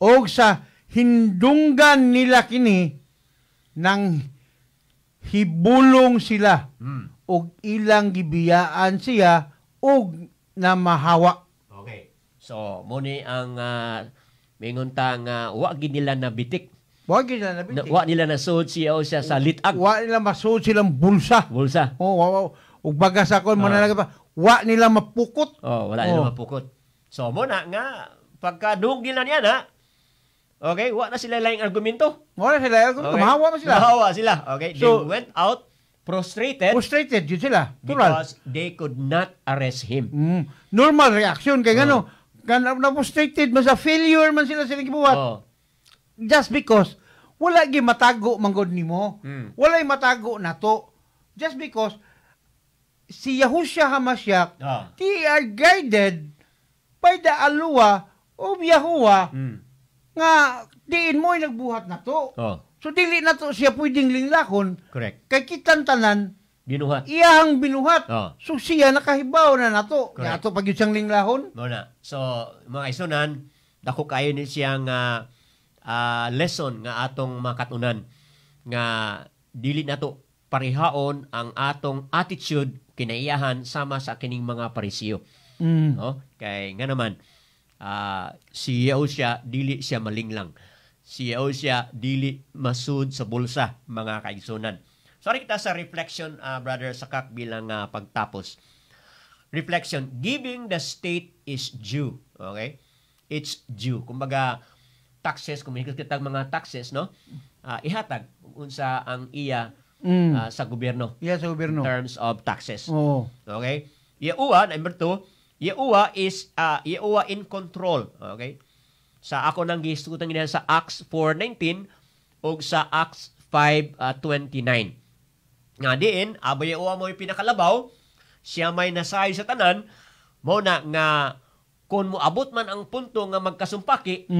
"Og sa hindunggan nila kini, nang hibulong sila, og ilang gibiyaan siya, og namahawa." Okay. So, mo ni ang Mingon ta nga wa gid nila nabitik. Wa gid nila Na, nabitik. wa nila nasud si Yahusha sa litag. Wa nila masud silang bulsa. Bulsa. Oh, wa, wa. Ug baga sa kon manalaga pa. Wa nila mapukot. Oh, wala nila mapukot. So mo na nga pagka dungog nila niya na, okay, wa na sila laing argumento. Wala sila, Okay? mahawa man sila. Mahawa sila. Okay, So, they went out prostrated. Frustrated yun sila. Tural. Because they could not arrest him. Normal reaction kay ngano. Kan na frustrated man sa failure man sila silang gibuhat. Just because wala gi matago manggod nimo. Walay matago nato. Just because si Yahusha Hamashiach, they are guided by the Alua of Yahuwah nga diin mo'y nagbuhat nato. So dili nato siya pwedeng linglakon. Kay kitang tanan binuhat. Iyahang binuhat. So siya nakahibaw na nato. Ato pag yun siyang linglahon. Mo na. So mga isunan, dako kayo ni siyang lesson nga atong makatunan nga dili nato parihaon ang atong attitude kinaiyahan sama sa kining mga Parisiyo. No? Kay nga naman si Yahusha dili siya malinglang. Si Yahusha dili masud sa bulsa, mga kaigsunan. Sorry kita sa reflection, Brother Sakak, bilang pagtapos. Reflection, giving the state is due. Okay? It's due. Kumbaga, taxes, kung may kitang mga taxes, no? Ihatag unsa ang iya sa gobyerno. Iya sa gobyerno. In terms of taxes. Oo. Okay? Yahuwah, number 2, Yahuwah is Yahuwah in control. Okay? Sa ako nang gihisgutan niya sa Acts 4:19 ug sa Acts 5:29. Nga diin, abay Yahuwah mo'y pinakalabaw, siya may nasayo sa tanan, mo na nga kung moabot man ang punto nga magkasumpaki,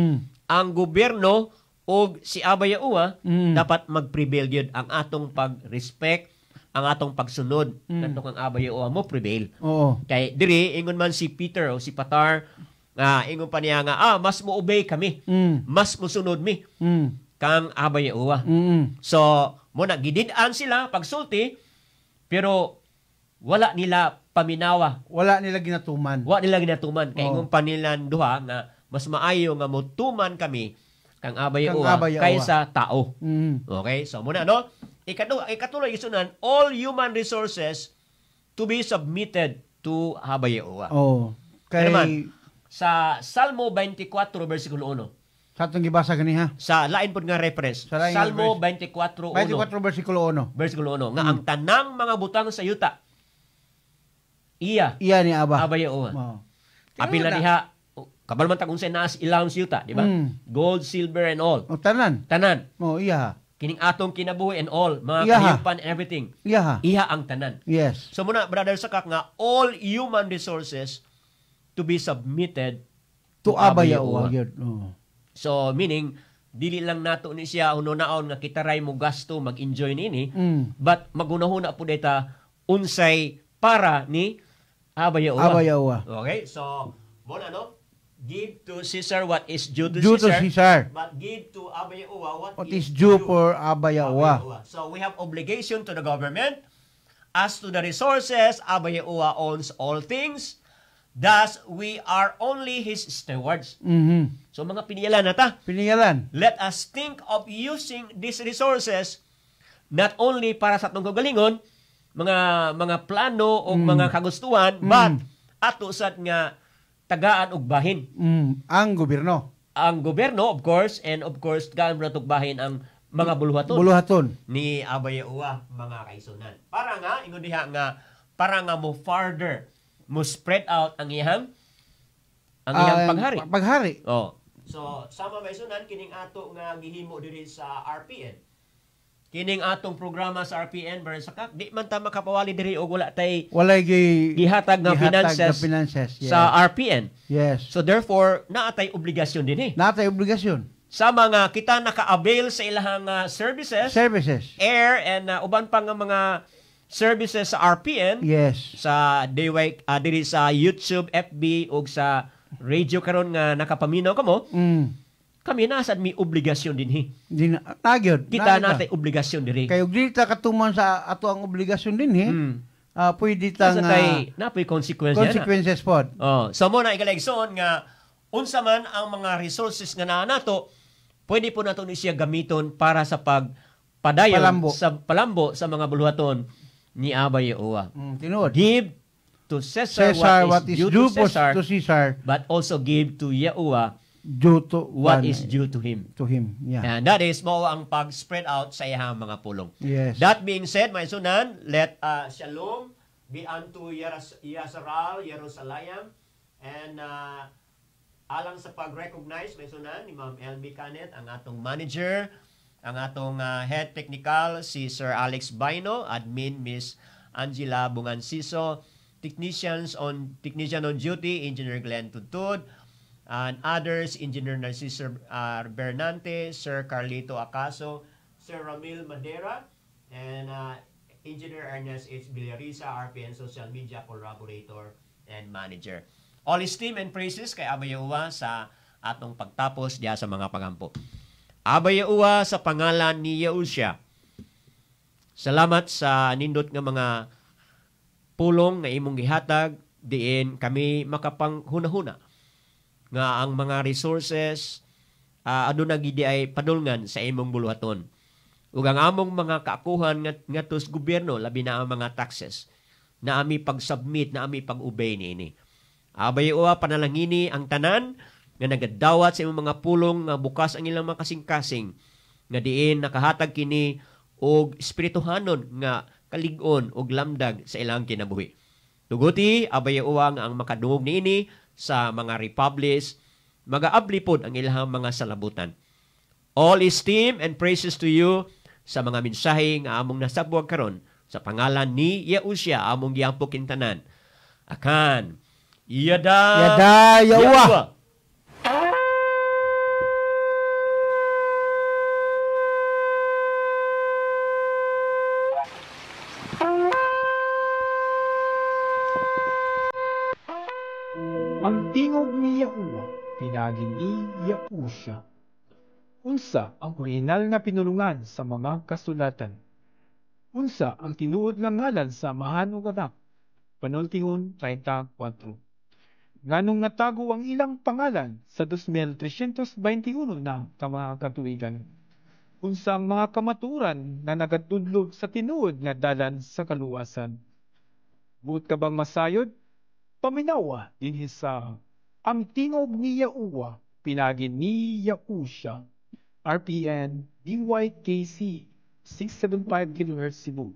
ang gobyerno og si Abba Yahuwah, dapat mag-prevail yun ang atong pag-respect, ang atong pagsunod kadto kang Abba Yahuwah mo prevail. Kay diri ingon man si Peter o si Patar nga ingon pa niya nga mas mo-obey kami. Mas mosunod mi kang Abba Yahuwah. So mo na gidid-an sila pagsulti pero wala nila paminawa. Wala nila ginatuman. Wala nila ginatuman. Kay ingon pa nila duha nga mas maayo nga motuman kami kang Abba Kang Yahuwah Abba Yahuwah. kaysa tao. Okay? So muna no, ikatuloy isunan all human resources to be submitted to Abba Yahuwah. Kay Ano man, sa Salmo 24 versikulo 1. Sa atong gibasa ganiha. Sa lain pod nga reference. Sa lain nga Salmo reference. 24:1. 24 versikulo 1. Versikulo 1 nga ang tanang mga butang sa yuta iya Iya ni Abba. Abba Yahuwah. Oo. Apil na Tinuod na. diha kabalo man tag unsay naa sa ilawom sa yuta, di ba? Gold, silver and all. O tanan. Tanan. O iya. Kining atong kinabuhi and all, mga Iya. kahiyupan and everything. Iya. Iya ang tanan. Yes. So muna brother Sakak nga all human resources to be submitted To Abba Abba Yahuwah. Yahuwah. Yun. Oo. So meaning dili lang nato ni siya hununaon nga kita ray mo gasto mag-enjoy niini, but magunahuna pud ta unsay para ni Abba Yahuwah. Abba Yahuwah. Okay? So mo na no, give to Caesar what is due to Due to Caesar, Caesar. but give to Abba Yahuwah what, What is due for Abba Abba Yahuwah. Yahuwah. So we have obligation to the government. As to the resources, Abba Yahuwah owns all things. Thus, we are only His stewards. So mga piniyalan na ta. Piniyalan. Let us think of using these resources not only para sa atong kagalingon, mga plano o mga kagustuhan, but ato sad nga tagaan og bahin. Ang gobyerno. Ang gobyerno, of course, and of course, tagaan mo na bahin ang mga buluhaton. Buluhaton. Ni Abba Yahuwah, mga kaisunan. Para nga, ingon diha nga, para nga mo farther, mo spread out ang iyang paghari. Paghari. Oh. So, sama may sunan, kining ato nga gihimo diri sa RPN. Kining atong programa sa RPN, Brother Sakak, di man ta makapawali diri og wala tay Walay gihatag nga gihatag finances, nga finances, yes. sa RPN. Yes. So therefore, naa tay obligasyon dinhi. Naa tay obligasyon. Sama nga kita naka-avail sa ilahang services, Services. air and uban pa nga mga services sa RPN. Yes. Sa DY, diri sa YouTube, FB ug sa radio karon nga nakapaminaw kamo. Kami nasa mi obligasyon dinhi. Di na, nagyod, Kita nagyod. natay obligasyon diri. Kay og dili ta katuman sa ato ang obligasyon dinhi, pwede tang Nasa tay napoy consequence yan, consequences pod. Oh, so mo na ikalaigsoon nga Unsa man ang mga resources nga naa nato, pwede po nato ni siya gamiton para sa pagpadayon Palambo. Sa palambo sa mga buluhaton ni Abba Yahuwah. Tinuod. Give to Caesar, Caesar what is due to Caesar, to Caesar, but also give to Yahuwah due to what one, is due to him. To him. Yeah. And that is mao ang pag-spread out sa iyang mga pulong. Yes. That being said, my sunan, let shalom be unto Yasaral, Jerusalem, and alang sa pag-recognize, my sunan, ni Ma'am LB Canet, ang atong manager, ang atong head technical, si Sir Alex Baino, admin Miss Angela Bunganciso, technician on duty, Engineer Glenn Tudtud, and others, Engineer Narciso Bernante, Sir Carlito Acaso, Sir Ramil Madera, and Engineer Ernest H. Villariza, RPN Social Media Collaborator and Manager. All esteem and praises kay Abba Yahuwah sa atong pagtapos diya sa mga pagampo. Abba Yahuwah, sa pangalan ni Yahusha, salamat sa nindot nga mga pulong nga imong gihatag, diin kami makapanghunahuna nga ang mga resources aduna gidi ay padulngan sa imong buluhaton. Ug ang among mga kaakuhan ngadto sa gobyerno, labi na ang mga taxes, na ami pag-submit, na ami pag-obey niini. Abba Yahuwah, panalangini ang tanan nga nagadawat sa imong mga pulong nga bukas ang ilang mga kasing-kasing, nga diin nakahatag kini og espirituhanon nga kalig-on og lamdag sa ilang kinabuhi. Tuguti, Abba Yahuwah, nga ang makadungog niini sa mga republis, magaabli pod ang ilang mga salabutan. All esteem and praises to you sa mga mensahe nga among nasabwag karon sa pangalan ni Yahusha among giampo kintanan. Akan Yada Yada Yahuwah. Yahuwah. Ang tingog ni Yahuwah, pinaagi ni Yahusha. Unsa ang orihinal nga pinulungan sa mga kasulatan? Unsa ang tinuod nga ngalan sa Amahan ug Anak? Panultihon 34. Nganong natago ang ilang pangalan sa 2321 na ka mga katuigan? Unsa ang mga kamatuoran nga nagatudlo sa tinuod nga dalan sa kaluwasan? Buot ka bang masayod? Paminawa dinhi sa Ang Tingog ni Yahuwah, pinaagi ni Yahusha. RPN DYKC 675 kHz Cebu.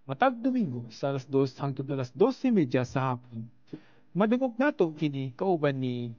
Matag Domingo sa alas 2 hangtod alas 12:30 sa hapon. Madungog nato kini kauban ni